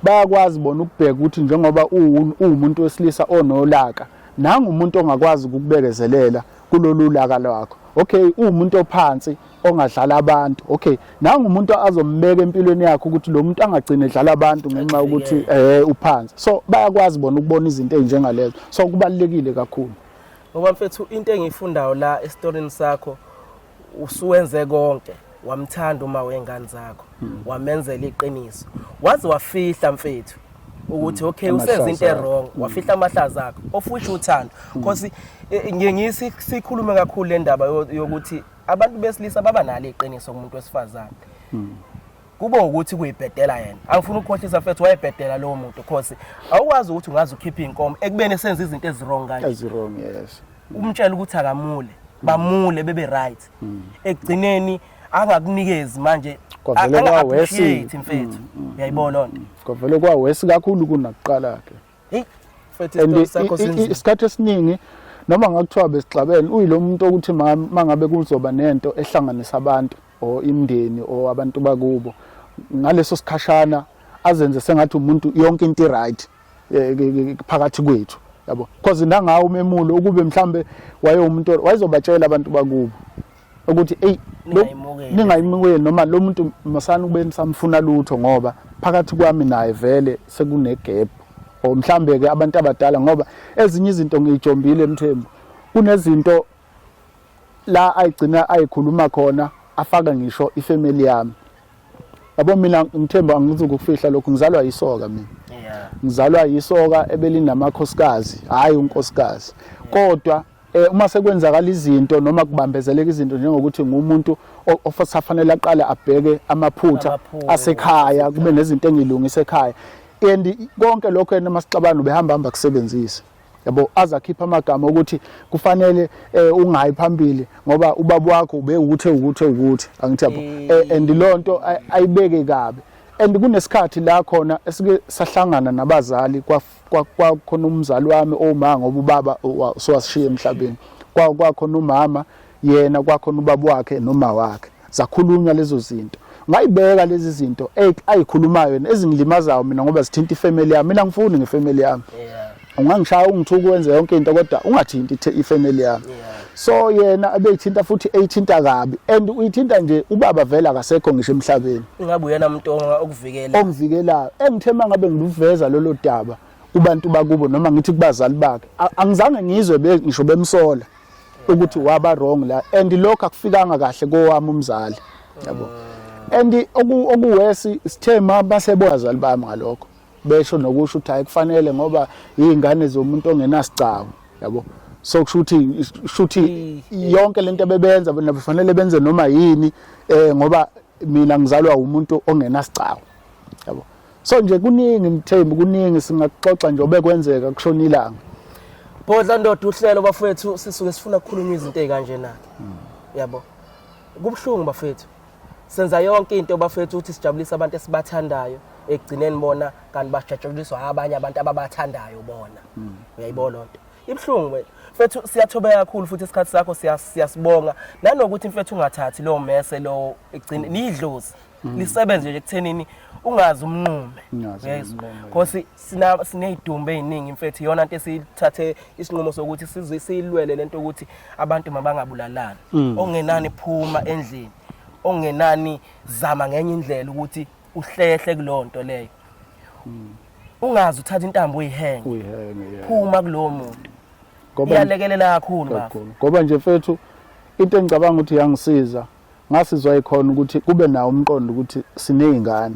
bayakwazi bona ukubheka ukuthi njengoba uwumuntu wesilisa onolaka, nangu umuntu ongakwazi ukukubekezelela kulolu laka lwakho. Okay, uwumuntu ophansi ongadlala abantu, okay, nangu umuntu azombeka empilweni yakhe ukuthi lo muntu angagcina edlala abantu ngenxa yokuthi uphansi. So bayakwazi bona ukubona izinto ezinjengalezo, so kubalulekile kakhulu. Ngoba mfethu, into engiyifundayo la esitorini sakho, usuwenze konke, wamthanda uma wengane zakho, wamenzela iqiniso, waze wafihla mfethu ukuthi okay, usenza into e-wrong, wafihla amahlaza akho, of which uthando, because ngiye ngisi sikhulume kakhulu le ndaba yokuthi abantu besilisa baba nalo iqiniso kumuntu wesifazane, kube ukuthi kuyibhedela yena. Angifuni ukukhohlisa mfethu, wayebhedela lowo muntu, because awukwazi ukuthi ungaze ukhiphe inkomo ekubeni esenza izinto ezi-wrong kanje. Ezi-wrong, yes. Umtshela ukuthi akamule, bamule bebe right, ekugcineni angakunikezi manje. Kwavele kwa-worse. Anga-appreciate mfethu, uyayibona loo nto? Kwavele kwa-worse kakhulu kunakuqala ke. Hey mfethu, And isitori sakho sinzima. Isikhathi esiningi noma ngakuthiwa besixabene, uyilo muntu okuthi mangabe kuzoba nento ehlanganisa abantu or imindeni or abantu bakubo, ngaleso sikhashana azenze sengathi umuntu yonke into i-right phakathi kwethu, yabo, because nangawo umemulo ukube mhlambe wayewumuntu wayezobatshela abantu bakubo ukuthi ey, Ningayimukeli. Ningayimukeli, noma lo muntu masana kube nisamfuna lutho, ngoba phakathi kwami naye vele sekune gap, or mhlambe ke abantu abadala, ngoba ezinye izinto ngiyijombile Mthembu, kunezinto la ayigcina ayikhuluma khona afaka ngisho ifamily yami, yabo. Mina Mthembu, angizukufihla lokhu, ngizalwa yisoka mina. Ngizalwa yisoka ebelinamakhosikazi, hayi unkosikazi, kodwa uma sekwenzakala izinto noma kubambezeleka izinto, njengokuthi ngumuntu osafanele aqale abheke amaphutha Amaphutha. asekhaya, kube nezinto engilungisa ekhaya, and konke lokho yena masixabana ubehamba hamba kusebenzisa, yabo, azakhipha amagama ukuthi kufanele ungayi phambili ngoba ubaba wakho ube ukuthi ukuthi ukuthi, angithi yabo. And lonto ayibeke kabi, and kunesikhathi la khona esike sahlangana nabazali, kwakhona umzali wami oma, ngoba ubaba sowasishiya emhlabeni, kwakhona umama yena, kwakhona ubaba wakhe noma wakhe, zakhulunywa lezo zinto. Ngayibeka lezi zinto ayikhulumayo yena ezingilimazayo mina ngoba zithinta ifamily yami. Mina ngifuni ngefamily yami. Ungangishaya ungithuka wenze yonke into kodwa ungathinti ifamily yami. So yena ebeyithinta futhi eyithinta kabi and uyithinta nje ubaba vele akasekho ngisho emhlabeni. Ingabe uyena umuntu okuvikela. Ongivikelayo. Engithe mangabe ngiluveza lolo daba kubantu bakubo noma ngithi kubazali bakhe angizange ngizwe ngisho bemsola ukuthi waba wrong la and lokho akufikanga kahle kowami umzali yabo. And okuwesi sithe mabasebona bami ngalokho besho nokusho ukuthi hayi kufanele ngoba izingane zomuntu ongenasicawu yabo. So kusho ukuthi shuthi yonke lento abebenza bona kufanele benze noma yini ngoba mina ngizalwa umuntu ongenasicawu yabo. So nje kuningi Mthembu, kuningi singakuxoxa nje obekwenzeka kushona ilanga. Bhodla ndoda uhlelo bafethu sisuke sifuna ukukhuluma izinto ezikanje na. Yabo. Kubuhlungu bafethu. Senza yonke into bafethu ukuthi sijabulise abantu esibathandayo ekugcineni bona kanti bajatshuliswa abanye abantu ababathandayo bona. Uyayibona lonto. Ibuhlungu wena. Mfethu siyathobeka kakhulu futhi isikhathi sakho siyasibonga nanokuthi mfethu ungathathi lo mese lo ekugcineni nidlozi. Lisebenze nje ekuthenini ungazi umnqume. Uyezwa. Because sinezidumbu eziningi mfethu iyona into esithathe isinqumo sokuthi size siyilwele lento ukuthi abantu mabangabulalani. Ongenani phuma endlini. Ongenani zama ngenye indlela ukuthi uhlehle kulonto leyo. Ungazi uthatha intambo uyihenge. Uyihenge. Phuma kulowo muntu. Iyalekelela kakhulu baba. Ngoba nje mfethu into engicabanga ukuthi yangisiza ngasizwa ikhona ukuthi kube nawo umqondo ukuthi sinezingane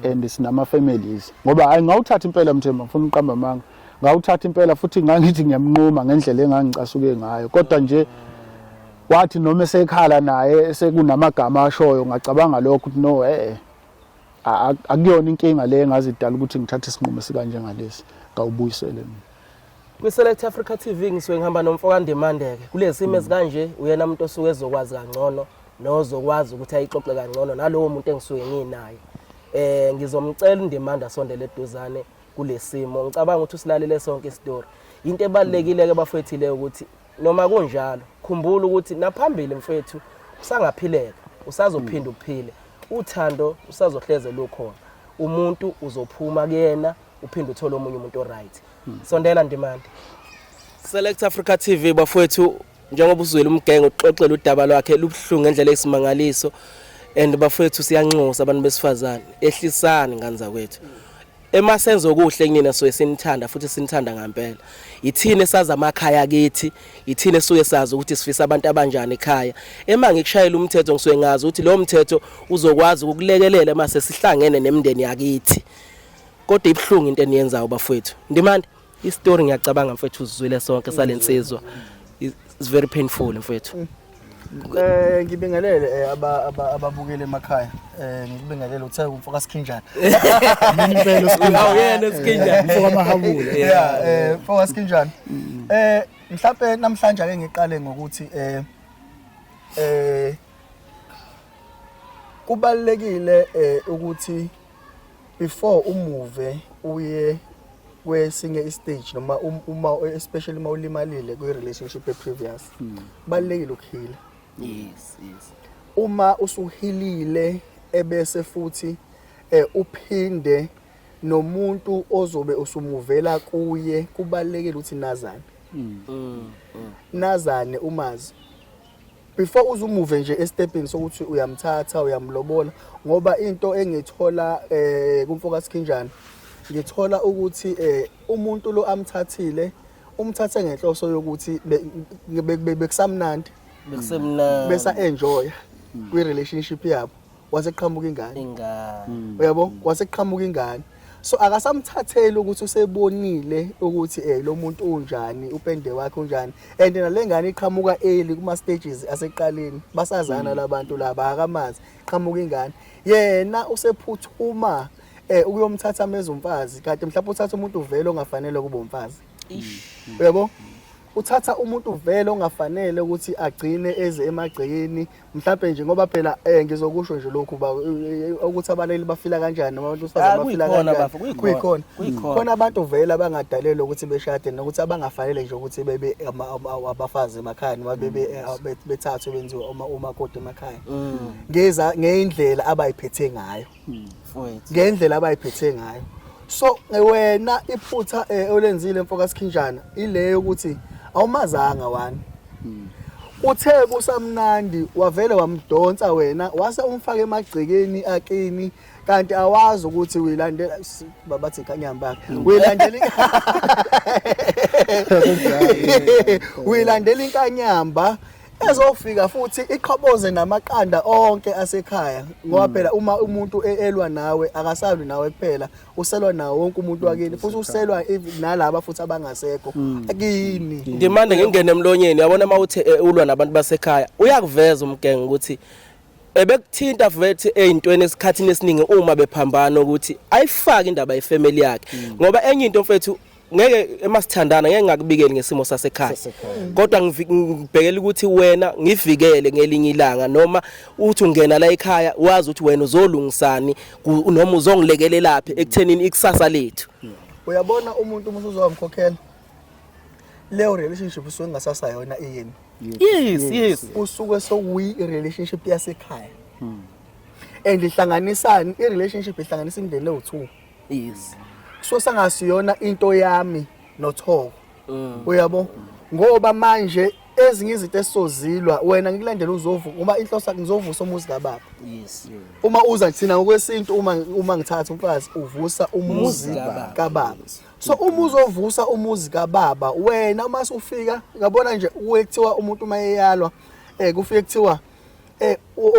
and sinama families ngoba hayi ngawuthatha impela Mthembu ngifuna uqamba amanga ngawuthatha impela futhi ngangithi ngiyamnquma ngendlela engangicasuke ngayo kodwa nje wathi noma esekhala naye sekunamagama ashoyo ngacabanga lokho ukuthi no akuyona inkinga le engazidala ukuthi ngithathe isinqumo sikanje ngalesi ngawubuyisele mina. Kwi-Select Africa TV ngisuke ngihamba nomfo kaNdimande-ke kulezi simo ezikanje uyena umuntu osuke ezokwazi kangcono nozokwazi ukuthi ayixoxe kangcono nalowo muntu engisuke nginaye. Ngizomcela uNdimande asondele eduzane kulesimo. Ngicabanga ukuthi usilalele sonke isitori. Into ebalulekile ke bafethu le ukuthi noma kunjalo khumbula ukuthi naphambili mfethu usangaphileka, usazophinda uphile. Uthando usazohleze lukhona. Umuntu uzophuma kuyena uphinde uthole omunye umuntu oright. Sondela Ndimande. Select Africa TV bafowethu njengoba uzwile umgenge uxoxela udaba lwakhe lubuhlungu ngendlela eyisimangaliso and bafowethu siyanxusa abantu besifazane ehlisani ngane zakwethu. Emasenzo okuhle kunina soye sinithanda futhi sinithanda ngempela. Ithini esazi amakhaya kithi, ithini esuke sazi ukuthi sifisa abantu abanjani ekhaya. Ema ngikushayela umthetho ngisuke ngazi ukuthi lo mthetho uzokwazi ukukulekelela mase sihlangene nemindeni yakithi. Kodwa ibuhlungu into eniyenzayo bafowethu. Ndimande istory ngiyacabanga mfethu uzizwile sonke salensizwa. It's very painful mfethu. Ngibingelele ababukeli emakhaya. Ngikubingelele uthe umfoka Sikhinjana. Impela uSikhinjana. Awuyena uSikhinjana. Umfoka Mahabula. Yeah, mfoka Sikhinjana. Mhlawumbe namhlanje ake ngiqale ngokuthi kubalekile ukuthi before umuve uye kwesinye istage noma uma especially uma ulimalile kwi relationship e previous kubalekile ukuheala. Yes, yes. Uma usuhealile ebese futhi uphinde nomuntu ozobe usumuvela kuye kubalekile ukuthi nazane. Nazane umazi before uzumuve nje estepini sokuthi uyamthatha uyamlobola ngoba into engithola kumfoka Sikhinjana ngithola ukuthi umuntu lo amthathile umthathe ngenhloso yokuthi bekusamnandi bekusemnandi besa enjoy kwi relationship yabo waseqhamuka ingane uyabo waseqhamuka ingane so akasamthatheli ukuthi usebonile ukuthi lo muntu unjani upende wakhe unjani and nalengane iqhamuka early kuma stages aseqaleni basazana labantu laba akamazi qhamuka ingane yena usephuthuma ukuyomthatha ameza umfazi kanti mhlawumbe uthatha umuntu vele ongafanele kuba umfazi uyabo. Uthatha umuntu vele ongafanele ukuthi agcine eze emagcekeni mhlambe nje, ngoba phela ngizokusho nje lokhu ba ukuthi abaleli bafila kanjani noma abantu besifazane Ah, bafila kuyikhona kanjani. bafo, kuyikhona. Kuyikhona. Kuyikhona. Khona abantu vele abangadalelwa ukuthi beshade nokuthi abangafanele nje ukuthi bebe abafazi emakhaya noma bebe bethathwe benziwe umakoti emakhaya. Ngeza ngeindlela abayiphethe ngayo. Mfowethu. Ngendlela abayiphethe ngayo. So wena iphutha olenzile mfoka Sikhinjana ile yokuthi awumazanga wani. Uthe kusamnandi wavele wamdonsa wena wase umfaka emagcekeni akini, kanti awazi ukuthi uyilandela babathi inkanyamba yakhe. Uyilandela inkanyamba ezofika futhi iqhoboze namaqanda onke asekhaya, ngoba phela uma umuntu elwa nawe akasalwi nawe kuphela, uselwa nawo wonke umuntu wakini, futhi uselwa even nalaba futhi abangasekho kini. Ndimande ngingene emlonyeni, uyabona uma uthi ulwa nabantu basekhaya, uyakuveza umgenge ukuthi ebekuthinta vethe eyintweni esikhathini esiningi uma bephambana ukuthi ayifake indaba yefamily yakhe, ngoba enye into mfethu ngeke emasithandana ngeke ngakubikeli ngesimo sasekhaya, kodwa ngibhekela ukuthi wena ngivikele ngelinye ilanga, noma uthi ungena la ekhaya wazi ukuthi wena uzolungisani noma uzongilekelelaphi ekuthenini ikusasa lethu. Uyabona umuntu uma usuzomkhokhela leyo relationship usuke ngasasa yona iyini. Yes. Usuke sokuyi relationship yasekhaya. And ihlanganisani i relationship, ihlanganisa imindeni ewu2. So sangasiyona into yami noThoko. Uyabo? Ngoba manje ezinye izinto esizozilwa wena ngikulandela uzovuka, uma inhloso ngizovusa umuzi kababa. Uma uza thina ngokwesintu, uma ngithatha umfazi uvusa umuzi Umuzi kababa. kababa. So uma uzovusa umuzi kababa wena uma usufika, ngabona nje kuye kuthiwa umuntu uma eyalwa, kufike kuthiwa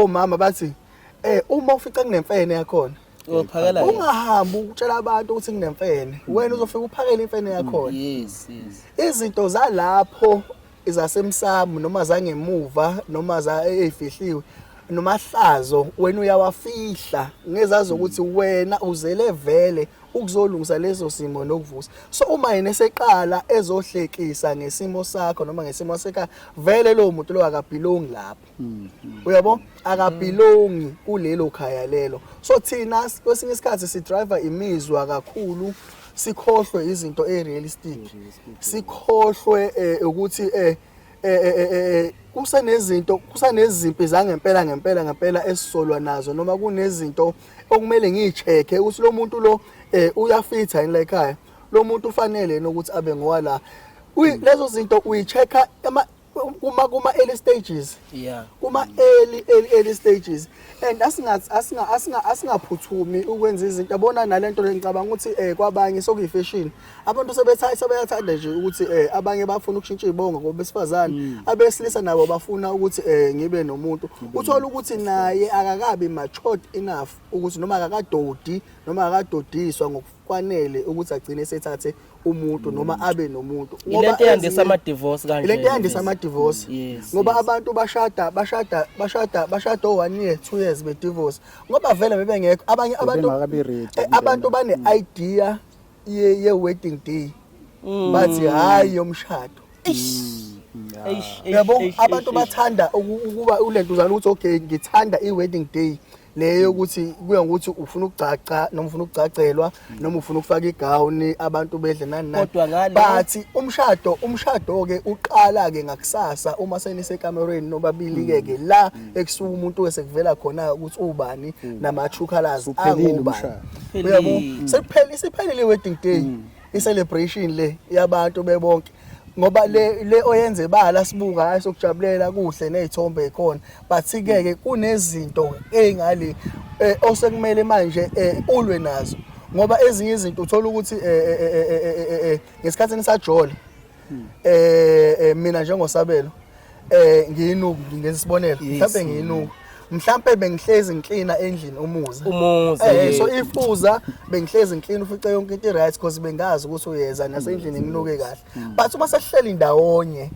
omama bathi uma ufica kunemfene yakhona Uyophakela yena. Ungahambi ukutshela abantu ukuthi kunemfene, wena uzofika uphakele imfene yakhona. Yes. Izinto zalapho zasemsamo noma zangemuva noma ezifihliwe noma hlazo wena uyawafihla ngezazi ukuthi wena uzele vele ukuzolungisa leso simo nokuvusa. So uma yena eseqala ezohlekisa ngesimo sakho noma ngesimo sekhaya, vele lowo muntu lo akabelongi lapho. Uyabo? Akabelongi kulelo khaya lelo. So thina kwesinye isikhathi si driver imizwa kakhulu, sikhohlwe izinto erealistic. Sikhohlwe ukuthi kusenezinto, kusanezimpi zangempela ngempela ngempela esisolwa nazo, noma kunezinto okumele ngiyicheck ukuthi lo muntu lo uyafitha yini la ekhaya, lo muntu ufanele yini ukuthi abe ngowala. Lezo zinto uyichecka kuma early stages. Kuma early stages. And asingaphuthumi ukwenza izinto. Yabona nalento le, ngicabanga ukuthi kwabanye sokuyifashion. Abantu sebeyathanda nje ukuthi abanye bafuna ukushintsha izibongo ngoba besifazane, abesilisa nabo bafuna ukuthi ngibe nomuntu. Uthola ukuthi naye akakabi matured enough ukuthi noma akakadodi noma akakadodiswa ngokwanele ukuthi agcine sethathe umuntu noma abe nomuntu. Ngoba Ilento eyandisa ama divorce kanje. Ilento eyandisa ama divorce. Ngoba abantu bashada 1 year, 2 years be divorce. Ngoba vele bebengekho abanye abantu, Bebengakabi ready abantu bane idea ye wedding day. Bathi hayi yomshado. Eish, Uyabo, eish, abantu eish, bathanda ukuba ulentuzana ukuthi okay ngithanda i wedding day leyo ukuthi kuya ngokuthi ufuna ukugcagca noma ufuna ukugcagcelwa noma ufuna ukufaka igawuni abantu bedle nani nani. Kodwa ngale But umshado ke uqala ke ngakusasa uma senisekamerweni nobabili ke ke la ekusuka umuntu esekuvela khona ukuthi ubani nama true colors Suphelile angubani. umshado. Uyabo, Uphelile. siphelile i-wedding day, i-celebration le yabantu bebonke. Ngoba le oyenze bala sibuka hayi sokujabulela kuhle nezithombe ekhona, but ke ke kunezinto ezingale osekumele manje ulwe nazo, ngoba ezinye izinto uthola ukuthi ngesikhathi nisajola, mina njengosabelo ngiyinuku, ngenza isibonelo, mhlawumbe ngiyinuku, mhlawumbe bengihlezi ngiklina endlini umuzi. Umuzi, So ifuza bengihlezi ngiklina ufice yonke into right because bengazi ukuthi uyeza nasendlini nginuke kahle. But uma sesihleli ndawonye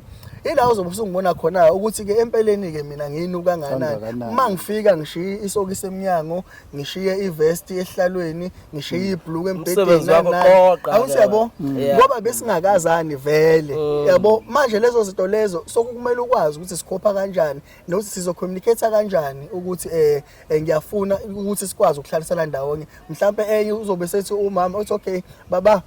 Ila uzobe usungibona khona ukuthi ke empeleni ke mina ngiyinuka kangakanani. Kangakanani. Uma ngifika ngishiye isokisi emnyango, ngishiye ivest ehlalweni, ngishiye ibhluku embhedeni. Umsebenzi wakho nani, nani. qoqa Awuthi ke yabo wena. Yeah. ngoba besingakazani vele. Yabo manje lezo zinto lezo sokumele ukwazi ukuthi sikhopha kanjani nokuthi sizocommunicate kanjani ukuthi ngiyafuna ukuthi sikwazi ukuhlalisana ndawonye. Mhlambe enye uzobe sethi umama uthi okay baba,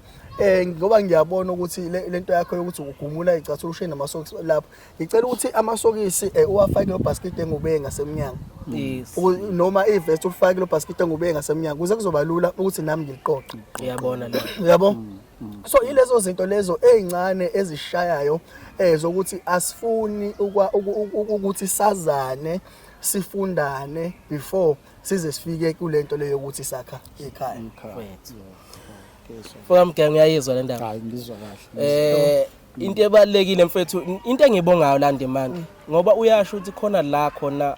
ngoba ngiyabona ukuthi lento yakho yokuthi ugumula icathulo ushiye namasokisi lapho, ngicela ukuthi amasokisi uwafake lo basket engubeke ngasemnyango. Noma ivest ufake lo basket engubeke ngasemnyango ukuze kuzoba lula ukuthi nami ngiliqoqe. Uyabona le. Uyabo? So ilezo zinto lezo ezincane ezishayayo zokuthi asifuni ukuthi sazane sifundane before size sifike kulento leyo yokuthi sakha ikhaya. Mfowethu. Mfoka Mgenge, uyayizwa le ndaba? Hayi, ngizwa kahle. Into ebalekile mfethu, into engibongayo la Ndimande, ngoba uyasho ukuthi khona la khona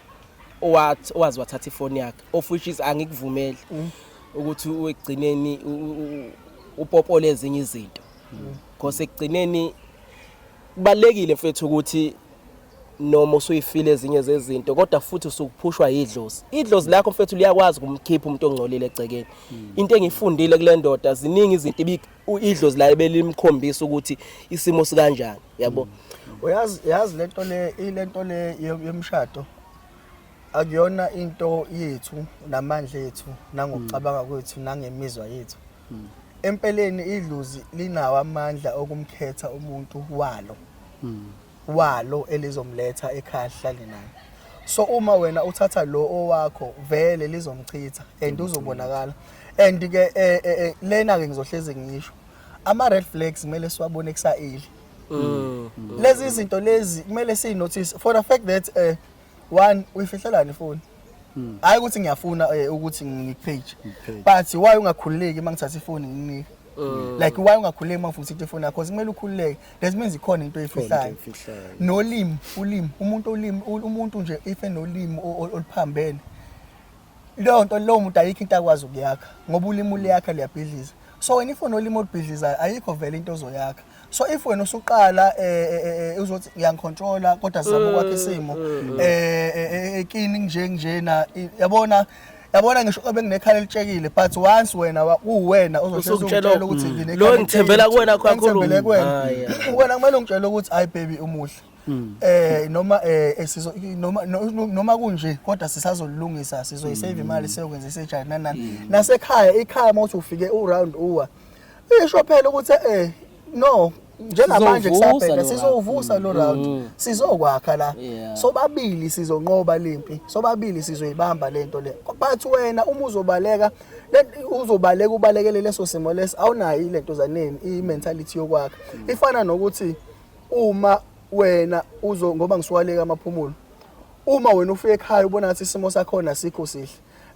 owathi owazi wathatha ifoni yakhe, of which is angikuvumeli ukuthi ekugcineni upopole ezinye izinto, because ekugcineni kubalekile mfethu ukuthi noma usuyifile ezinye zezinto, kodwa futhi usukuphushwa yidlozi. Idlozi lakho mfethu liyakwazi ukumkhipha umuntu ongcolile egcekeni. Into engifundile kule ndoda, ziningi izinto idlozi layo belimkhombisa ukuthi isimo sikanjani, yabo. Uyazi, yazi lento le, ilento le yemshado akuyona into yethu namandla ethu nangokucabanga kwethu nangemizwa yethu. Empeleni idlozi linawo amandla okumkhetha umuntu walo elizomletha ekhaya hlale naye. So uma wena uthatha lo owakho vele lizomchitha and uzobonakala. And ke lena ke ngizohlezi ngisho, ama red flags kumele siwabone kusa-early. Lezi izinto lezi kumele siyinotice for the fact that one, uyifihlelani ifoni? Hayi ukuthi ngiyafuna ukuthi ngikupage, but why ungakhululeki uma ngithatha ifoni nginike? Like why ungakhululeki uma ngifuna ukuthi ifoni yakho? Because kumele ukhululeke, that means ikhona into oyifihlayo. Oyifihlayo. Nolimi, ulimi, umuntu olimi, umuntu nje if enolimi oluphambene, leyo nto, lowo muntu ayikho into akwazi ukuyakha, ngoba ulimi luyakha, luyabhidliza. So wena if unolimi olubhidlizayo, ayikho vele into ozoyakha. So if wena usuqala uzothi ngiyangicontrola, kodwa sizama ukwakha isimo kini nje njena, yabona, yabona, ngisho benginekhala elitshekile, but once wena uwena uzohlezi Usukutshela ungitshela ukuthi nginekhala Lo ngithembela kuwena kakhulu. Ngithembele kuwena. Ah, yeah. Wena kumele ungitshele ukuthi hayi baby, umuhle, noma sizo noma noma kunje, kodwa sisazolungisa, sizoyisave imali, siyokwenza isejani nani nani. Nasekhaya, ikhaya mawuthi ufike uround uwa isho phela ukuthi no, njengamanje Sizowuvusa kusabheka lo round. Sizowuvusa lo round, sizokwakha la. Sobabili sizonqoba lempi, sobabili sizoyibamba lento le. But wena uma uzobaleka, uzobaleka ubalekele leso simo leso, awunayo ilento zaneni, i-mentality yokwakha. Ifana nokuthi uma wena uzo, ngoba ngisukaleka amaphumulo, uma wena ufika ekhaya ubona ngathi isimo sakhona sikho sihle,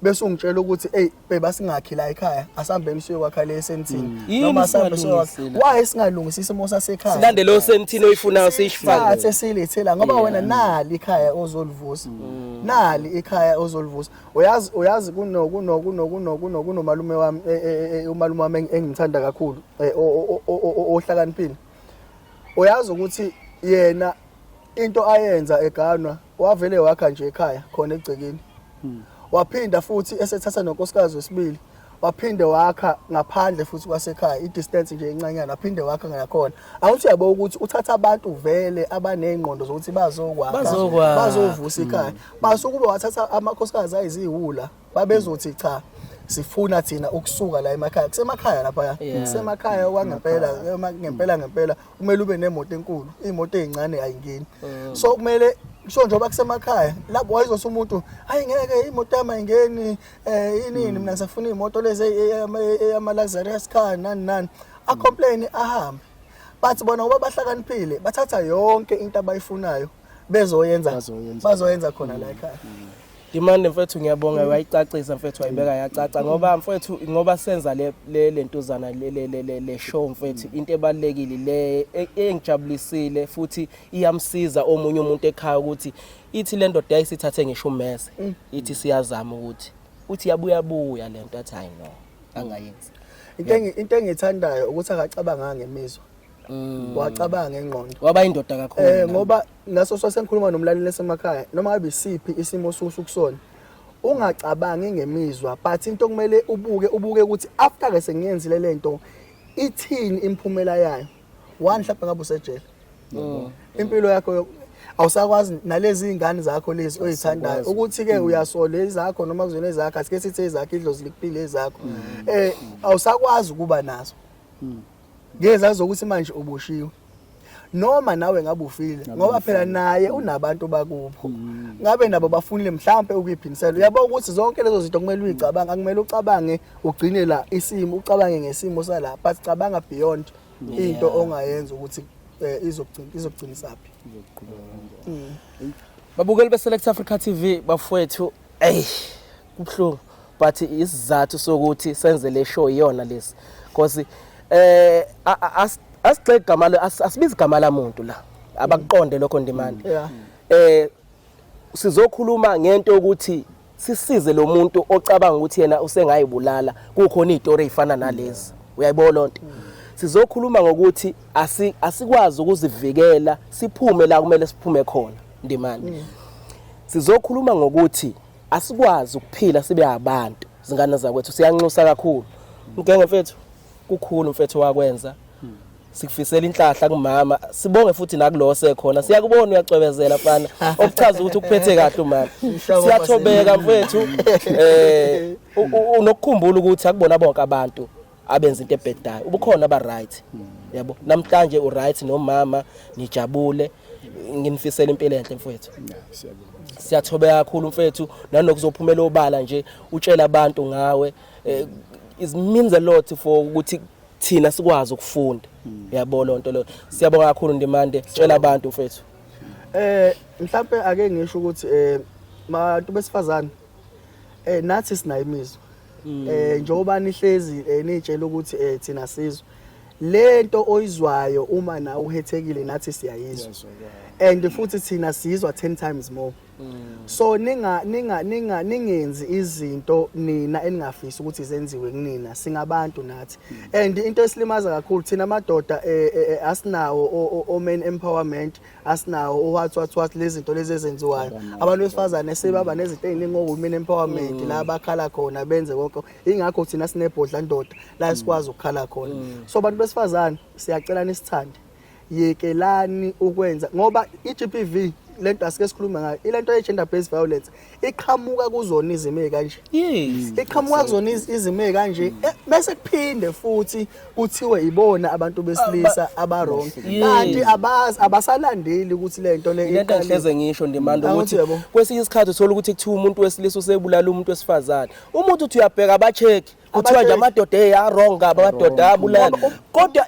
bese ungitshela ukuthi hey babe, singakhi la ekhaya, asihambeni siyokwakha le esentini. Yini Noma asambe siyokwakha singalungisi la? Why singalungisi isimo sasekhaya? Silande lo sentini oyifunayo siyifake. Sithathe silethela, ngoba wena nali ikhaya ozolivusa, nali ikhaya ozolivusa. Uyazi kuno kuno kuno kuno kuno kunomalume wami, umalume wami engimthanda kakhulu, ohlakaniphile. Uyazi ukuthi yena into ayenza eganwa, wavele wakha nje ekhaya khona egcekeni, waphinda futhi esethatha nonkosikazi wesibili, waphinde wakha ngaphandle futhi kwasekhaya, i-distance nje encanyana, waphinde wakha ngakhona. Awuthi uyabo ukuthi uthatha abantu vele abaney'ngqondo zokuthi bazokwakha, Bazokwakha. bazovusa ikhaya. Basuke ube wathatha amakhosikazi ayiziwula, babezothi cha, sifuna thina ukusuka la emakhaya, kusemakhaya laphaya. Kusemakhaya kwangempela, ngempela ngempela kumele ube nemoto enkulu, iy'moto ey'ncane ayingeni. So kumele, so njengoba kusemakhaya lapho, wayezothi umuntu hayi ngeke, imoto yami ayingeni, inini, mina ngisafuna iy'moto lezi ama-luxurious car, nani nani, acomplain ahambe. But bona ngoba bahlakaniphile, bathatha yonke into abayifunayo bezoyenza. Bazoyenza. Bazoyenza khona la ekhaya. Ndimande mfethu, ngiyabonga, wayicacisa mfethu, wayibeka yacaca, ngoba mfethu, ngoba senza le lentuzana le show mfethu, into ebalekile le engijabulisile futhi iyamsiza omunye umuntu ekhaya ukuthi ithi le ndoda yayisithathe ngisho ummese, ithi siyazama ukuthi uthi yabuya buya lento, athi hayi no, angayenzi. Into engiyithandayo ukuthi akacabanganga ngemizwa. Wacabanga ngengqondo. Waba indoda kakhulu. Ngoba ngaso sengikhuluma nomlaleli esemakhaya, noma ngabe isiphi isimo osukusona, ungacabangi ngemizwa, but into okumele ubuke ukuthi after ke sengiyenzile lento, ithini imphumela yayo. One, mhlawumbe ngabe usejele impilo yakho, awusakwazi nalezi ingane zakho lezi oyithandayo, ukuthi ke uyasola ezakho noma kuzona ezakho, asike sithi ezakho, idlozi likuphile ezakho, awusakwazi ukuba nazo ngezazi ukuthi manje uboshiwe noma nawe ngabe ufile, ngoba phela naye unabantu bakubo, ngabe nabo bafunile mhlambe ukuyiphindisela. Uyabo ukuthi zonke lezo zinto kumele uyicabanga, akumele ucabange ugcine la isimo, ucabange ngesimo sala, but cabanga beyond into ongayenza ukuthi izogcinisaphi. Babukeli be-Select Africa TV, bafowethu, ey, kubuhlungu, but isizathu sokuthi senze le show iyona lesi, because asigxeke igama asibizi igama lamuntu la, abakuqonde lokho, Ndimande. Sizokhuluma ngento ukuthi sisize lo muntu ocabanga ukuthi yena usengayibulala, kukhona izitori ezifana nalezi, uyayibona lonto. Sizokhuluma ngokuthi asikwazi ukuzivikela, siphume la kumele siphume khona, Ndimande. Sizokhuluma ngokuthi asikwazi ukuphila sibe abantu, zingane zakwethu. Siyanxusa kakhulu, Mgenge mfethu, kukhulu mfethu wakwenza. Sikufisela inhlahla kumama, sibonge futhi nakulo sekhona, siyakubona uyacwebezela mfana, okuchaza ukuthi ukuphethe kahle umama. Siyathobeka mfethu, unokukhumbula ukuthi akubona bonke abantu abenza into ebhedayo, ubukhona aba right, yabo. Namhlanje u right nomama, nijabule, nginifisela impilo enhle mfethu. Siyathobeka kakhulu mfethu, nanokuzophumela obala nje utshela abantu ngawe, it means a lot for ukuthi thina sikwazi ukufunda, uyabona lonto lo. Siyabonga kakhulu, Ndimande, tshela abantu mfethu. Mhlambe ake ngisho ukuthi bantu besifazane, nathi sinayo imizwa, njengoba nihlezi nitshela ukuthi thina sizwe lento oyizwayo uma na uhethekile, nathi siyayizwa, and futhi thina sizwa 10 times more. So ninga ninga ninga ningenzi izinto nina eningafisi ukuthi zenziwe kunina, singabantu nathi. And into esilimaza kakhulu thina amadoda, asinawo o men empowerment, asinawo o what what what, lezi zinto lezi ezenziwayo. Abantu besifazane sebaba nezinto eziningi, o women empowerment, la bakhala khona benze konke. Ingakho thina sinebhodla ndoda la sikwazi ukukhala khona. So bantu besifazane, siyacela nisithande, yekelani ukwenza, ngoba i-GBV lento asike sikhulume ngayo, ilento ye-gender based violence iqhamuka kuzona izimo ezikanje. Iqhamuka kuzona izimo ezikanje, bese kuphinde futhi kuthiwe ibona abantu besilisa aba-wrong, kanti abazi, abasalandeli ukuthi lento le Lento iqale. ngihleze ngisho, Ndimande, Angithi ukuthi yabo. kwesinye isikhathi uthola ukuthi kuthiwa umuntu wesilisa usebulala umuntu wesifazane, umuntu uthi uyabheka, aba-check, kuthiwa nje Aba-check. amadoda hey a-wrong kabi, amadoda ayabulala, kodwa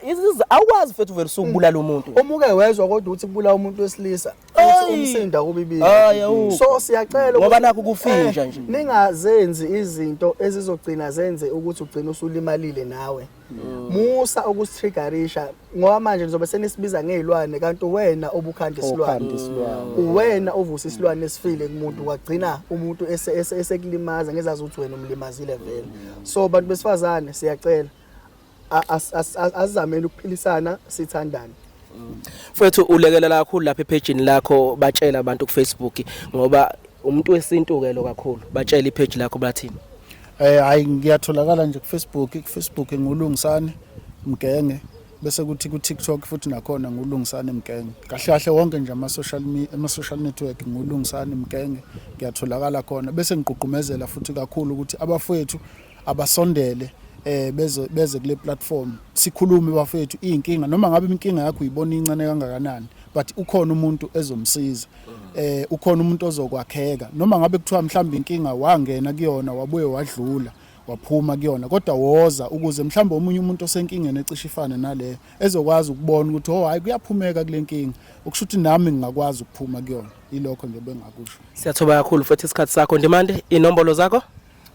awukwazi mfethu uvele usukubulala umuntu. Umuke wezwa kodwa ukuthi kubulawa umuntu wesilisa, uthi umsinda kubibili. Hayi, awukho. So siyacela Ngoba ukuthi nakhu kufinja nje. Ningazenzi izinto ezizogcina zenze ukuthi ugcine usulimalile nawe. Musa ukusitriggerisha, ngoba manje nizobe senisibiza ngezilwane, kanti wena obukhanda isilwane. Okhanda isilwane. Uwena ovusa isilwane esifile kumuntu, kwagcina umuntu esekulimaza ngezazi ukuthi wena umlimazile vele. So bantu besifazane, siyacela, asizameni ukuphilisana, sithandane. Mfethu, ulekelela kakhulu lapha ephejini lakho, batshela abantu ku-Facebook, ngoba umuntu wesintu ke lo kakhulu. Batshela ipage lakho, bathini? Hayi, ngiyatholakala nje ku-Facebook, ku-Facebook nguLungisani Mgenge, bese kuthi ku-TikTok futhi nakhona nguLungisani Mgenge. Kahle kahle wonke nje ama social network nguLungisani Mgenge, ngiyatholakala khona. Bese ngigqugqumezela futhi kakhulu ukuthi abafowethu abasondele, beze kule platform, sikhulume bafethu inkinga, noma ngabe inkinga yakho uyibona incane kangakanani, but ukhona umuntu ezomsiza, ukhona umuntu ozokwakheka, noma ngabe kuthiwa mhlawumbe inkinga wangena kuyona, wabuye wadlula, waphuma kuyona, kodwa woza ukuze mhlawumbe omunye umuntu osenkingeni ecishe ifane naleyo ezokwazi ukubona ukuthi oh hayi, kuyaphumeka kule nkinga, okusho ukuthi nami ngingakwazi ukuphuma kuyona. Ilokho nje bengakusho. Siyathoba kakhulu futhi isikhathi sakho, Ndimande. Inombolo zakho?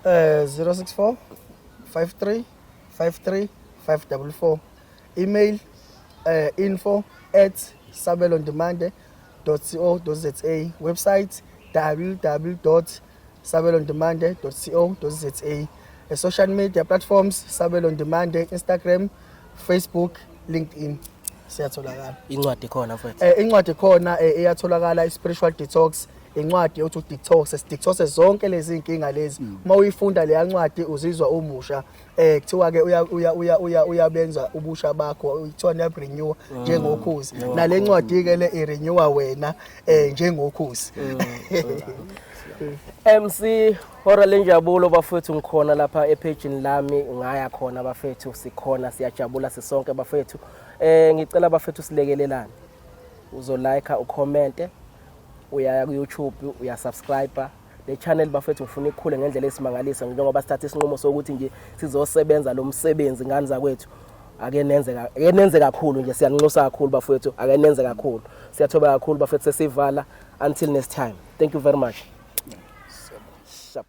064 53 53 544. Email info@sabelondimande.co.za. Website www.sabelondimande.co.za. Social media platforms, Sabelo Ndimande, Instagram, Facebook, LinkedIn. Siyatholakala. Incwadi khona, mfethu? Incwadi khona, iyatholakala, i-spiritual detox, incwadi yokuthi detox, detox zonke lezi inkinga lezi. Uma uyifunda leya ncwadi uzizwa umusha. Kuthiwa ke uya uya uya uya uyabenza ubusha bakho, kuthiwa niya renew njengokhuzi. Nale ncwadi ke le i renewa wena njengokhuzi. MC Hora Lenjabulo, bafethu, ngikhona lapha epage lami, ngaya khona bafethu, sikhona, siyajabula sisonke bafethu. Ngicela bafethu silekelelane. Uzo like, ucomment, uyaya ku YouTube, uya subscribe le channel bafethu. Ngifuna ikhule ngendlela esimangaliso njengoba sithatha isinqumo sokuthi nje sizosebenza lo msebenzi, ngani zakwethu. Ake nenze kakhulu nje, siyanxusa kakhulu bafethu, ake nenze kakhulu. Siyathoba kakhulu bafethu, sesivala. Until next time, thank you very much. Sharp.